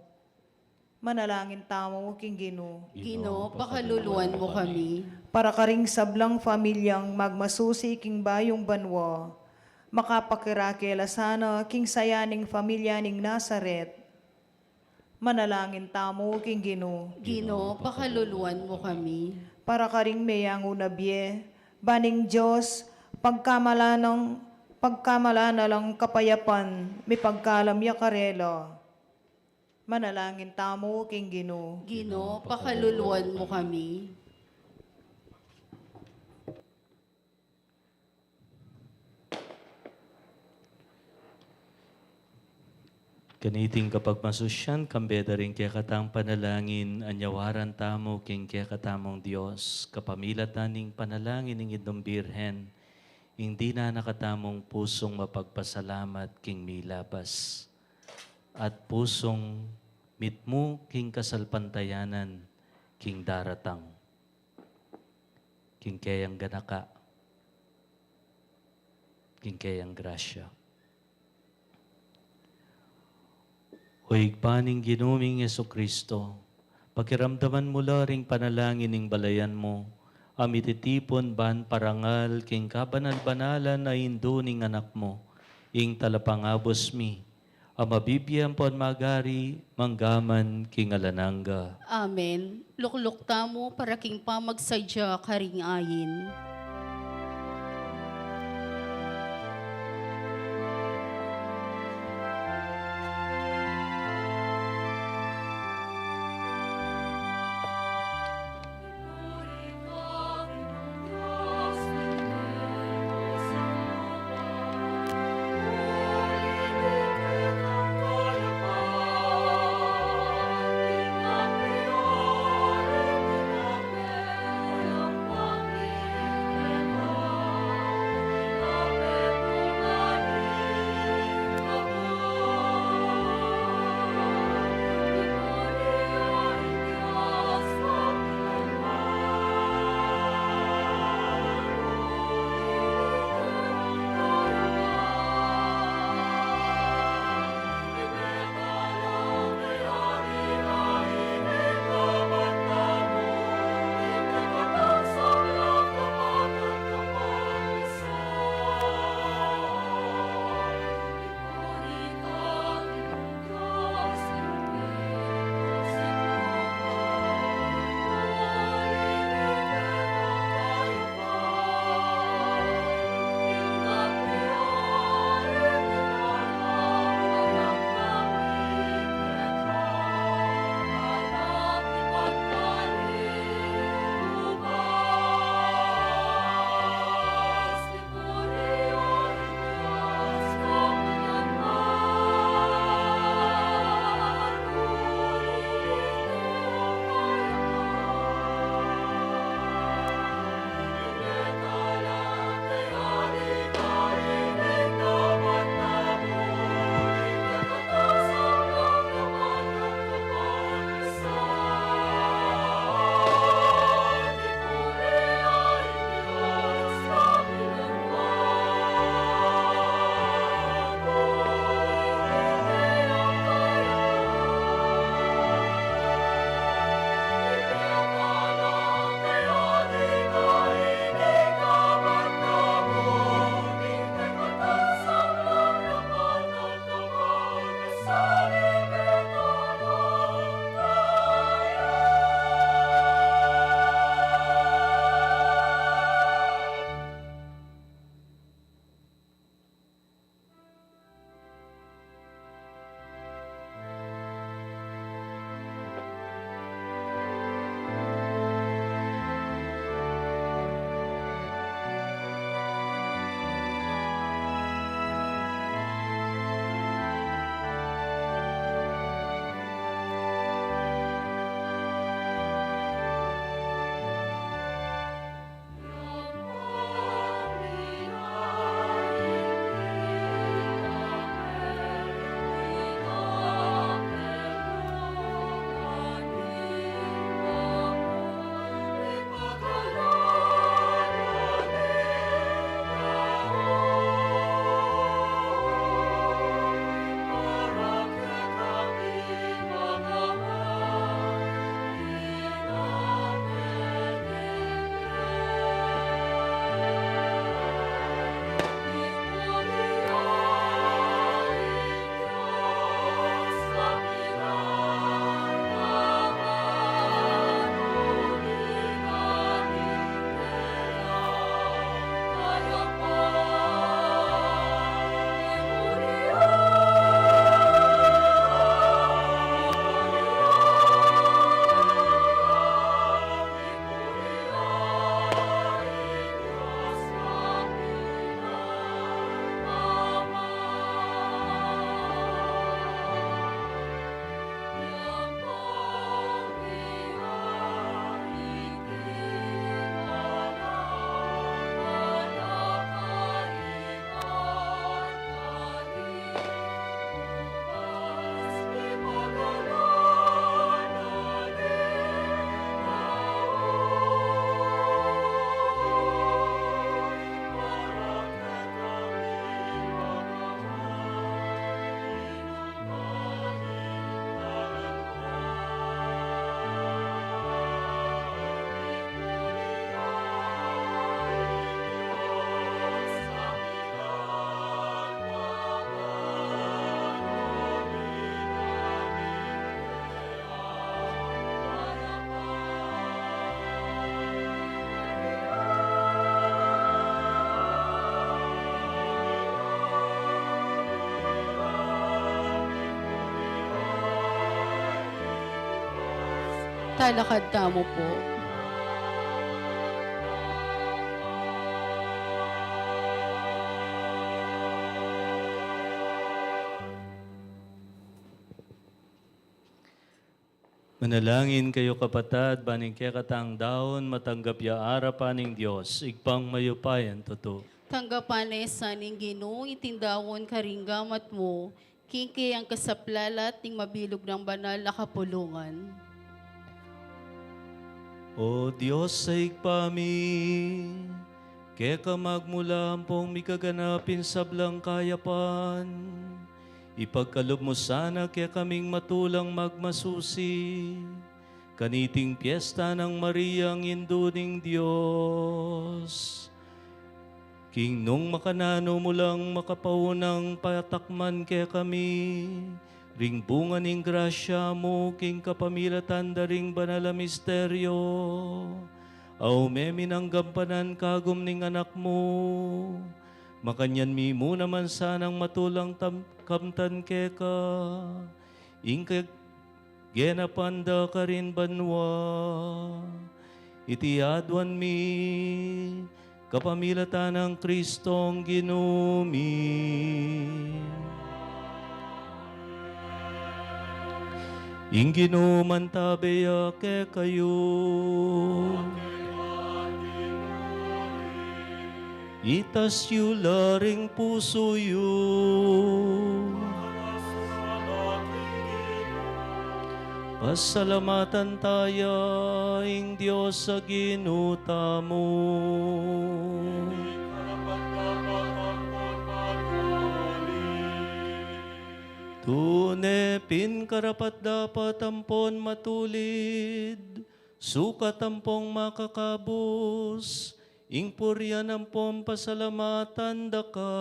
Manalangin tamu king Ginu. Ginu, pakaluluan mu kami. Para karing sablang familyang magmasusi king bayung banua, makapakirake la sana king saya ning familya ning Nazaret. Manalangin tamu king Ginu. Ginu, pakaluluan mu kami. Para karing meyangu na bie, ba ning Dios pagkamalanang, pagkamala na lang kapayapan mipagkalam ya karela. Manalangin tamu king Ginu. Ginu, pakaluluan mu kami. Kaniting kapagmasusyan, kambe da ring kekatang panalangin, anyawaran tamu king kekatamung Dios, kapamilatan ning panalangin ning Indung Birhen, ing dinan na katamung pusung mapagpasalamat king milabas, at pusung mitmu king kasalpantayanan king daratang, king keyang ganaka, king keyang grasya. O Ibpa ning Ginu ming Jesucristo, pakiramdaman mu la ring panalangin ning balayan mu, a mititipun ban parangal king kabanal-banalan a Indu ning Anak mu, ing talapangabus mi, a mabibie ampon magari manggaman king alang angga. Amen. Lukluk tamu para king pamagsadya karing ayin. Lalakad tamu pu. Manalangin kayu, kapatad, ban ing kekatang daun matanggap ya arapan ning Dios, Ibpang mayupayang tutu. Tanggapan na sa ning Ginu iting daun karing gamat mu, king kayang kasaplalan at ning mabilug nang banal a kapulungan. O Dios a Ibpa mi, keka magmula ampong mikaganap ing sablang kayapan, ipagkalub mu sana kekaming matulang magmasusi kaniting piesta nang Mariang Indu ning Dios. King nung makananu mu lang makapaunang patakman kekami ring bunga ning grasya mu king kapamilatan da ring banal a misteryo, a ume mi nang gampanan kagum ning Anak mu, makanyan mi mu naman sanang matulang tam-, kamtan keka ing kag- genapan da karin banua. Iti aduan mi kapamilatan nang Kristong Ginu mi. Ing Ginu mantabe ya kekayu. Itas yu la ring pusu yu. Pasalamatan taya ing Dios a Ginu tamu. Tune pin karapat-dapat ampon matulid, sukat ampong makakabus, ing purian ampon pasalamatan da ka,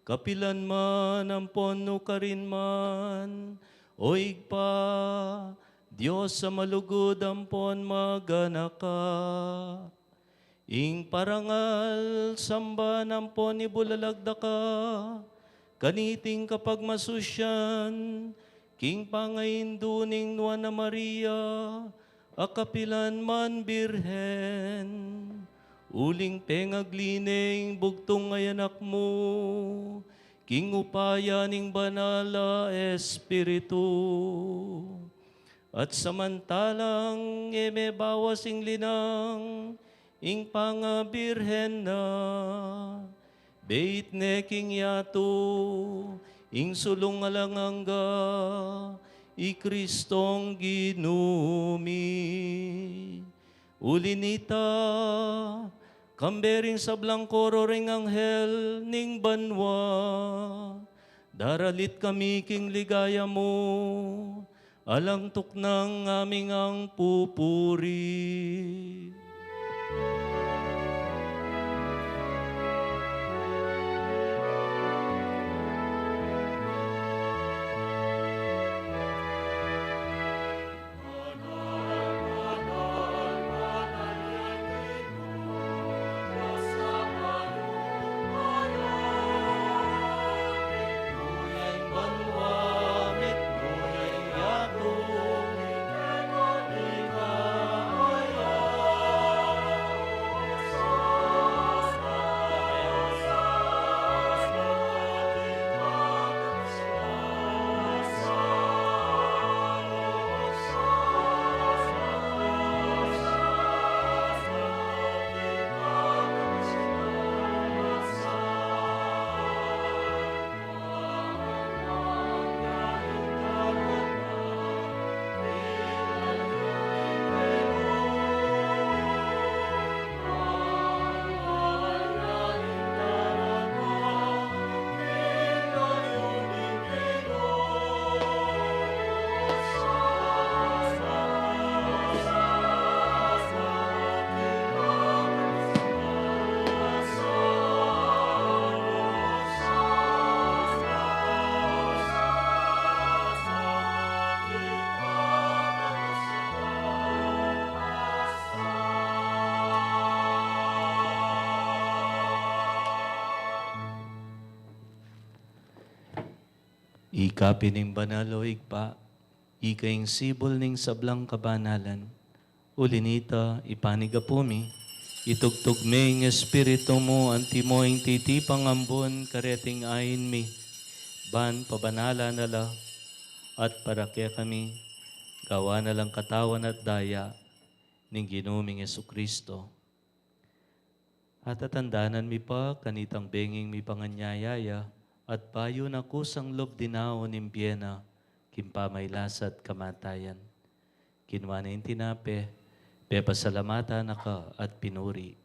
kapilan man ampon nukarin man, O Ibpa, Dios a malugud ampon maganaka. Ing parangal, samba ampon ibulalag da ka, kaniting kapagmasusian, king pangaindu ning Nuan a Maria, a kapilan man Birhen, uling pengagli ne ing bugtung a Anak mu, king upaya ning Banal a Espiritu. At samantalang e me bawas ing linang ing pangabirhen na, beit ne king yatu ing sulung alang angga, i Kristong Ginu mi. Uli nita, kambe ring sablang koro ring anghel ning banua, daralit kami king ligaya mu, alang tuknang aming ang pupuri. Ika pin ing banal, O Ibpa, Ika ing sibul ning sablang kabanalan. Uli nita, ipanigapu mi, itugtug me ing Espiritu mu antimo ing titipang ambun kareting ain mi, ban pabanalan na la at para kekami, gawan na lang katawan at daya ning Ginu ming Jesucristo. Atatandanan mi pa kanitang benging mipanganyaya ya, at bayu na kusang lub dinaun ing bie na king pamaylasa at kamatayan. Kinua ne ing tinape, pepasalamatan na ka at pinuri.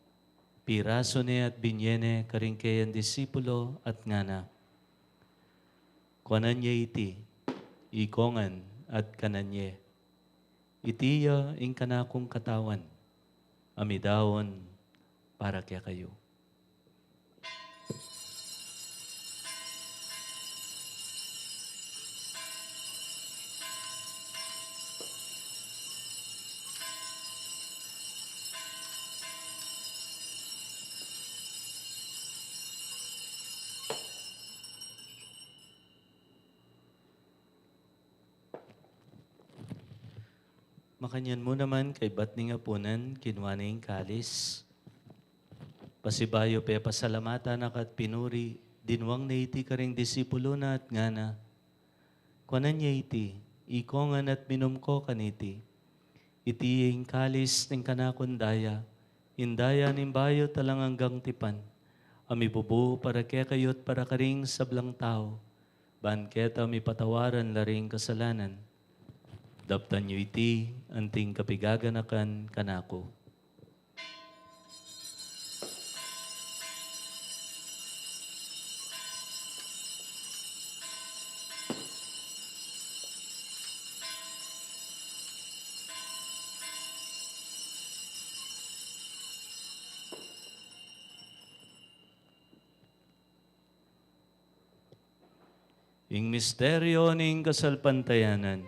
Pirasu ne at binye ne karing keyang disipulo at ngana, kuanan ye iti, ikongan at kanan ye. Iti ya ing kanakung katawan, a midaun para kekayu. Makanyan mu naman kaybat ning apunan, kinua ne ing kalis. Pasibayu pepasalamatan na ka at pinuri, dinwang ne iti karing disipulo na at ngana, kuanan ye iti, ikongan at minum ko kaniti. Iti ing kalis ning kanakung daya, ing daya ning bayu at alang anggang tipan, a mibubu para kekayu at para karing sablang tau, ban keta mipatawaran la ring kasalanan. Daptan yu iti anting kapigaganakan kanaku. Ing misteryo ning kasalpantayanan.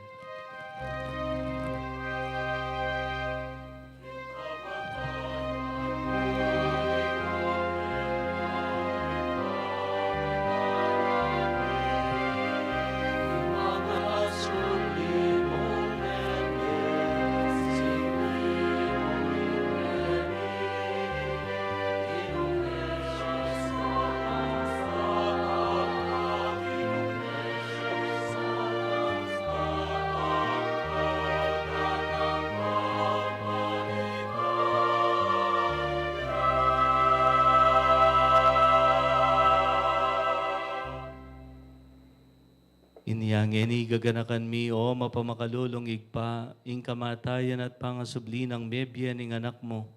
Inya ngeni gaganakan mi, o mapamakalulung Ibpa, ing kamatayan at pangasubli nang mebie ning Anak mu.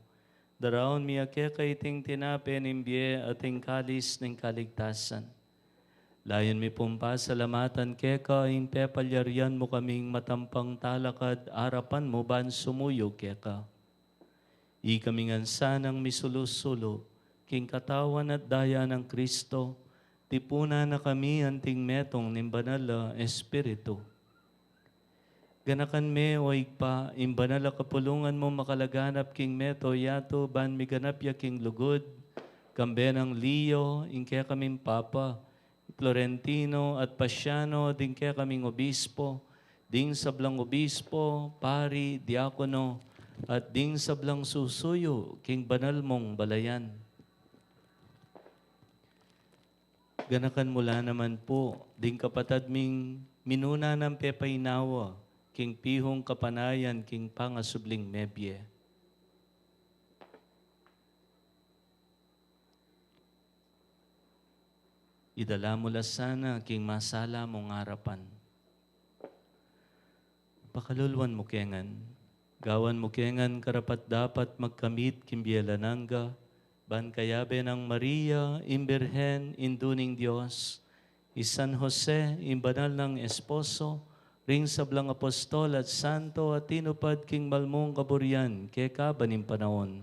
Daraun mi keka iting tinape ning bie at ing kalis ning kaligtasan. Layun mi pung pasalamatan keka ing pepalyarian mu kaming matampang talakad arapan mu ban sumuyu keka. Ikami ngan sanang misulu-sulu king katawan at daya nang Kristo, tipunan na kami anting metung ning Banal a Espiritu. Ganakan me, o Ibpa, ing banal a kapulungan mu makalaganap king mabilug a yatu ban miganap ya king lugud, kambe nang Leo, ing kekaming Papa, Florentino at Pasiano, ding kekaming obispo, ding sablang obispo, pari, diakono, at ding sablang susuyu king banal mung balayan. Ganakan mu la naman pu ding kapatad ming minuna nang pepainawa king pihung kapanayan king pangasubling mebie. Idala mu la sana king masala mung arapan. Pakaluluan mu ke ngan, gawan mu ke ngan karapat-dapat magkamit king bie alang angga, ban kayabe nang Maria, ing Birhen, Indu ning Dios, i San Jose, ing banal nang esposo, ring sablang apostol at santo a tinupad king malmung kaburian keka ban ing panaun,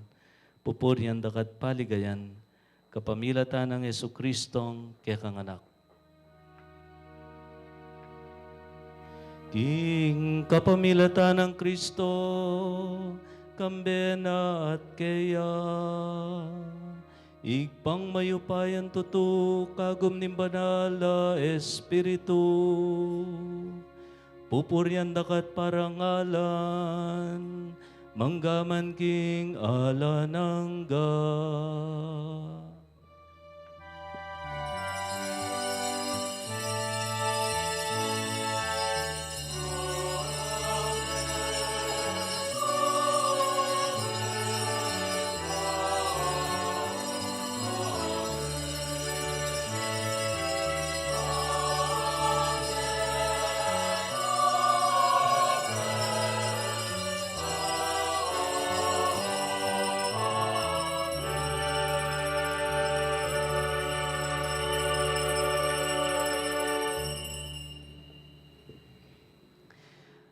pupurian da ka at paligayan, kapamilatan nang Jesucristong kekang Anak. King kapamilatan nang Kristo, kambe na at keya, Ibpang mayupayang tutu, kagum ning Banal a Espiritu, pupurian da ka't parangalan, mangga man king alang angga.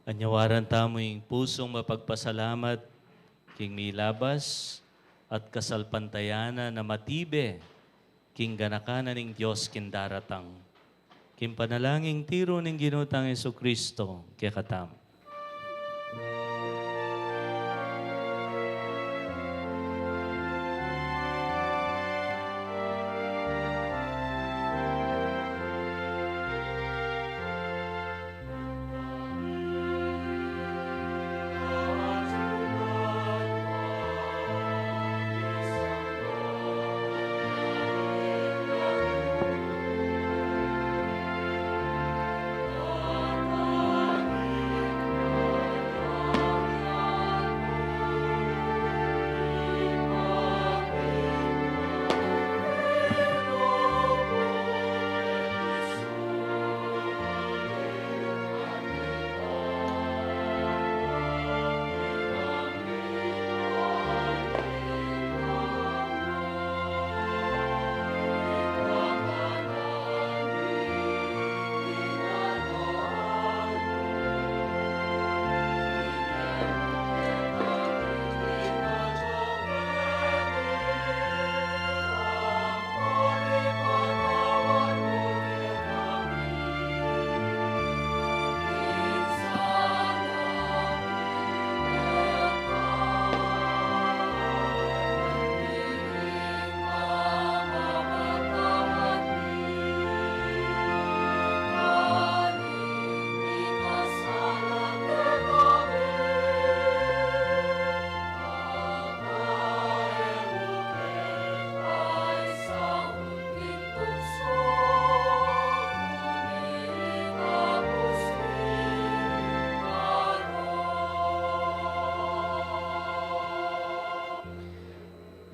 Anyawaran tamu ing pusung mapagpasalamat king milabas at kasalpantayanan a matibe king ganakan na ning Dios king daratang. King panalangin tiru ning Ginu tang Jesucristo, kekatamu.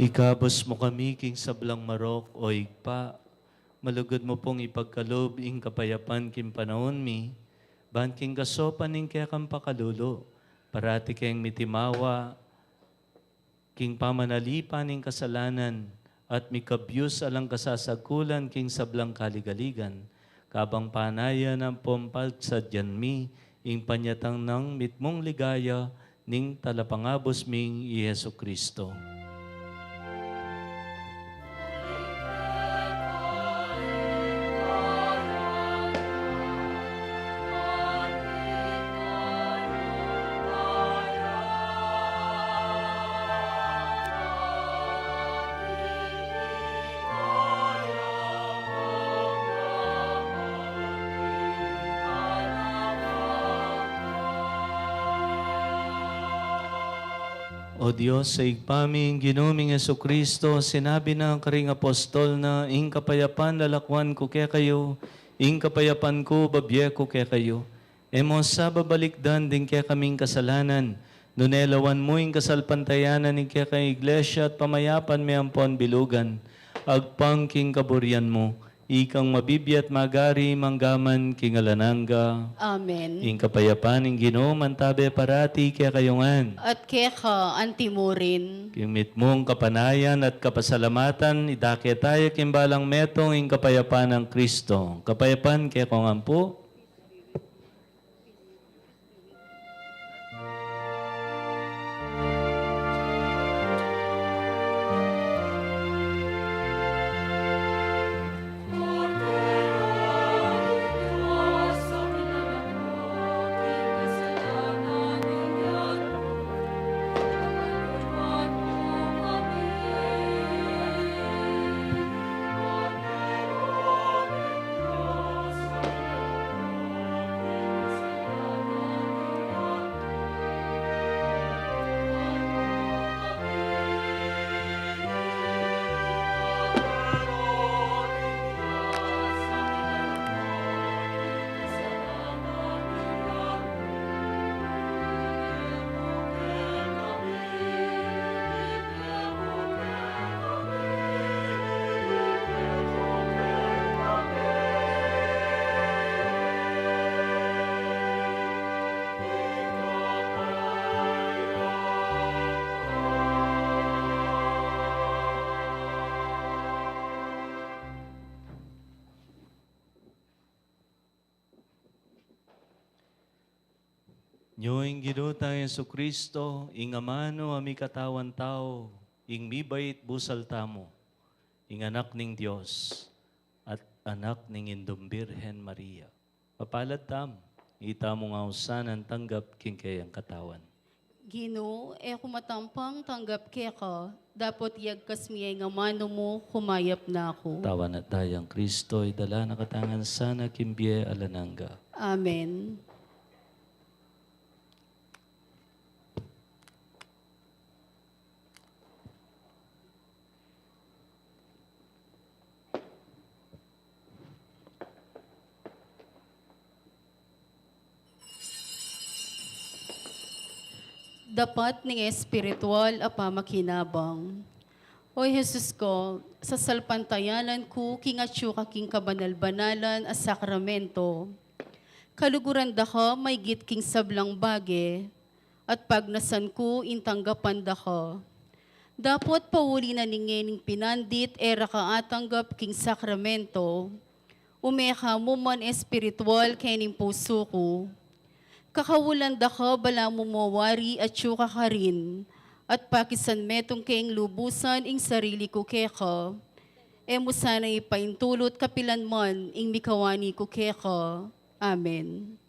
Ikabus mu kami king sablang marok, O Ibpa, malugud mu pung ipagkalub ing kapayapan king panaun mi, ban king kasopan ning kekang pakalulu, parati keng mitimawa king pamanalipan ning kasalanan, at mikabyus alang kasasakulan king sablang kaligaligan, kabang panayan ampong pagsadyan mi ing panyatang nang mitmung ligaya ning Talapangabus ming i Jesucristo. O Dios, Ibpa mi, ing Ginu ming Jesucristo, sinabi na karing apostol na, "Ing kapayapan lalakwan ku kekayu, ing kapayapan ku babie ku kekayu." E mu sa babalikdan ding kekaming kasalanan, nune lawan mu ing kasalpantayanan ning kekang Iglesia at pamayapan me ampon bilugan, agpang king kaburian mu, ikang mabibie at magari mangga man king alang angga. Amen. Ing kapayapan ning Ginu mantabe parati kekayu ngan. At keka antimurin. King mitmung kapanayan at kapasalamatan, idake taya king balang metung ing kapayapan nang Kristo. Kapayapan kekongan pu. Nyo ing Ginu tang Jesucristo, ing amanu a mikatawan tau, ing mibait busal tamu, ing Anak ning Dios, at Anak ning Indung Birhen Maria. Mapalad tamu, itamu nga usan ang tanggap king keyang katawan. Ginu, e ku matampang tanggap keka, dapot iyagkas mu ya ing amanu mu, kumayap na ku. Tawan at dayang Kristo, idala na katamu ngan sana king bie alang angga. Amen. Dapat ning espiritual a pamakinabang. O Jesus ku, sasalpantayanan ku king atsu ka king kabanal-banalan a sakramento. Kaluguran da ka maygit king sablang bage, at pagnasan ku ing tanggapan da ka. Dapot pauli na ning ngening pinandit e ra ka atanggap king sakramento, ume ka mu man espiritual kening pusu ku. Kakaulan da ka balamu mu wari atsu ka karin, at pakisanmetung ke ing lubusan ing sarili ku keka. E mu sana ipaintulut kapilan man ing mikawani ku keka. Amen.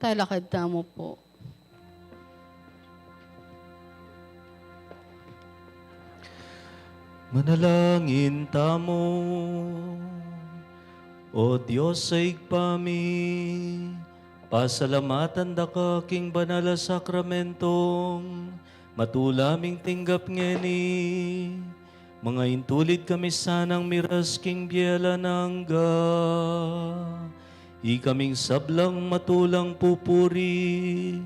Talakad tamu pu. Manalangin tamu. O Dios a Ibpa mi, pasalamatan da ka king banal a sakramentong matula ming tinggap ngeni. Mangaintulid kami sanang miras king bie alang angga. Ikaming sablang matulang pupuri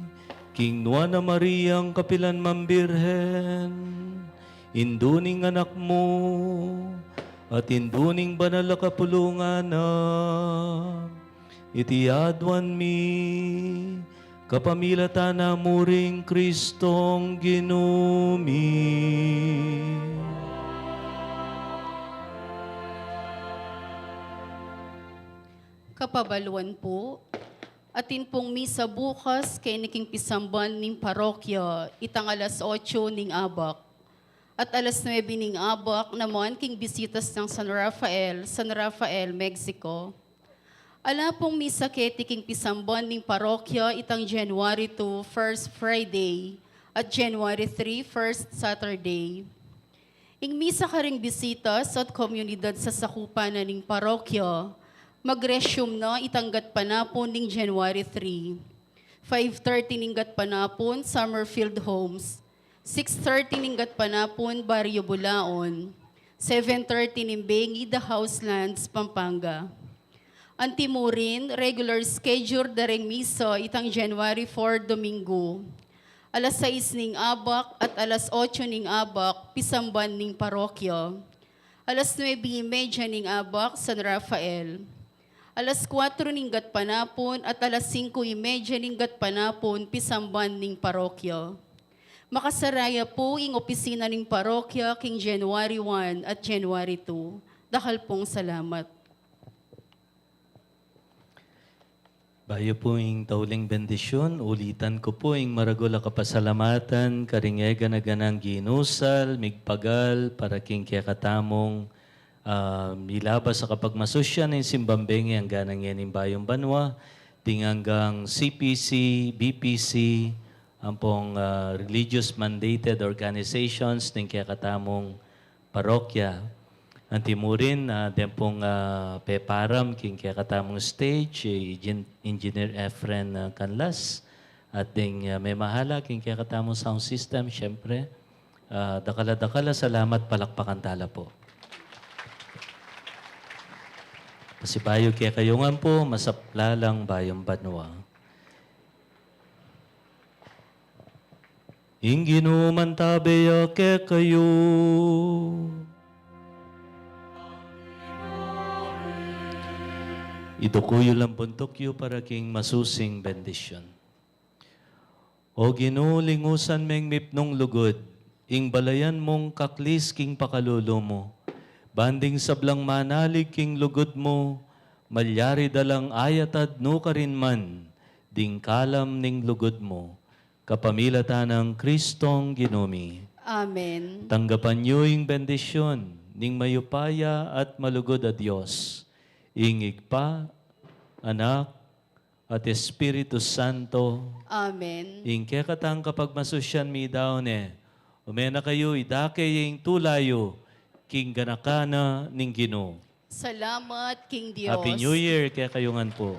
king Nuan a Mariang kapilan man Birhen, Indu ning Anak mu, at Indu ning Banal a Kapulungan na, iti aduan mi, kapamilatan na mu ring Kristong Ginu mi. Kapabaluan pu, atin pung misa bukas keni king pisamban ning parokya, itang alas otso ning abak. At alas nuebe ning abak naman king bisitas nang San Rafael, San Rafael, Mexico. Ala pung misa keti king pisamban ning parokya itang January two, first Friday, at January three, first Saturday. Ing misa karing bisitas at komunidad sasakupan na ning parokya, mag-resume na itang gatpanapun ning January three. Five thirty ning gatpanapun, Summerfield Homes. Six thirty ning gatpanapun, Barrio Bulaon. Seven thirty ning bengi, The Houselands, Pampanga. Antimurin, regular schedule da ring misa itang January four, Domingo. Alas sais ning abak at alas otso ning abak, pisamban ning parokya. Alas nuebe y media ning abak, San Rafael. Alas kuwatro ning gatpanapun at alas singko y media ning gatpanapun, pisamban ning parokya. Makasaraya pu ing opisina ning parokya king January one at January two. Dakal pung salamat. Bayu pu ing tauling bendisyun, ulitan ku pu ing maragul a kapasalamatan karing e gana-ganang ginusal, migpagal, para king kekatamung, ah, milabas a kapagmasusyan ning simbang bengi anggang ngening bayung banua, ding anggang C P C, B P C, ampong, ah, religious mandated organizations ning kekatamung parokya. Antimurin, ah, den pung, ah, peparam king kekatamung stage, eh, Engin-, Engineer Efren, ah, Canlas, at ding, ah, memahala king kekatamung sound system, syempre. Ah, dakal a dakal a salamat, palakpakan tala pu. Pasibayu kekayu ngan pu, masaplalang bayung banua. Ing Ginu mantabe ya kekayu. Iduku yu lang buntuk yu para king masusing bendisyun. O Ginu, lingusan meng mipnung lugud ing balayan mung kaklis king pakalulu mu, ban ding sablang manalig king lugud mu, malyari da lang ayatad nukarin man ding kalam ning lugud mu. Kapamilatan nang Kristong Ginu mi. Amen. Tanggapan yu ing bendisyun ning mayupaya at malugud a Dios, ing Ibpa, Anak, at Espiritu Santo. Amen. Ing kekatang kapagmasusyan midaun ne, ume na kayu, idake ya ing tula yu king ganaka na ning Ginu. Salamat king Dios. Happy New Year kekayu ngan pu.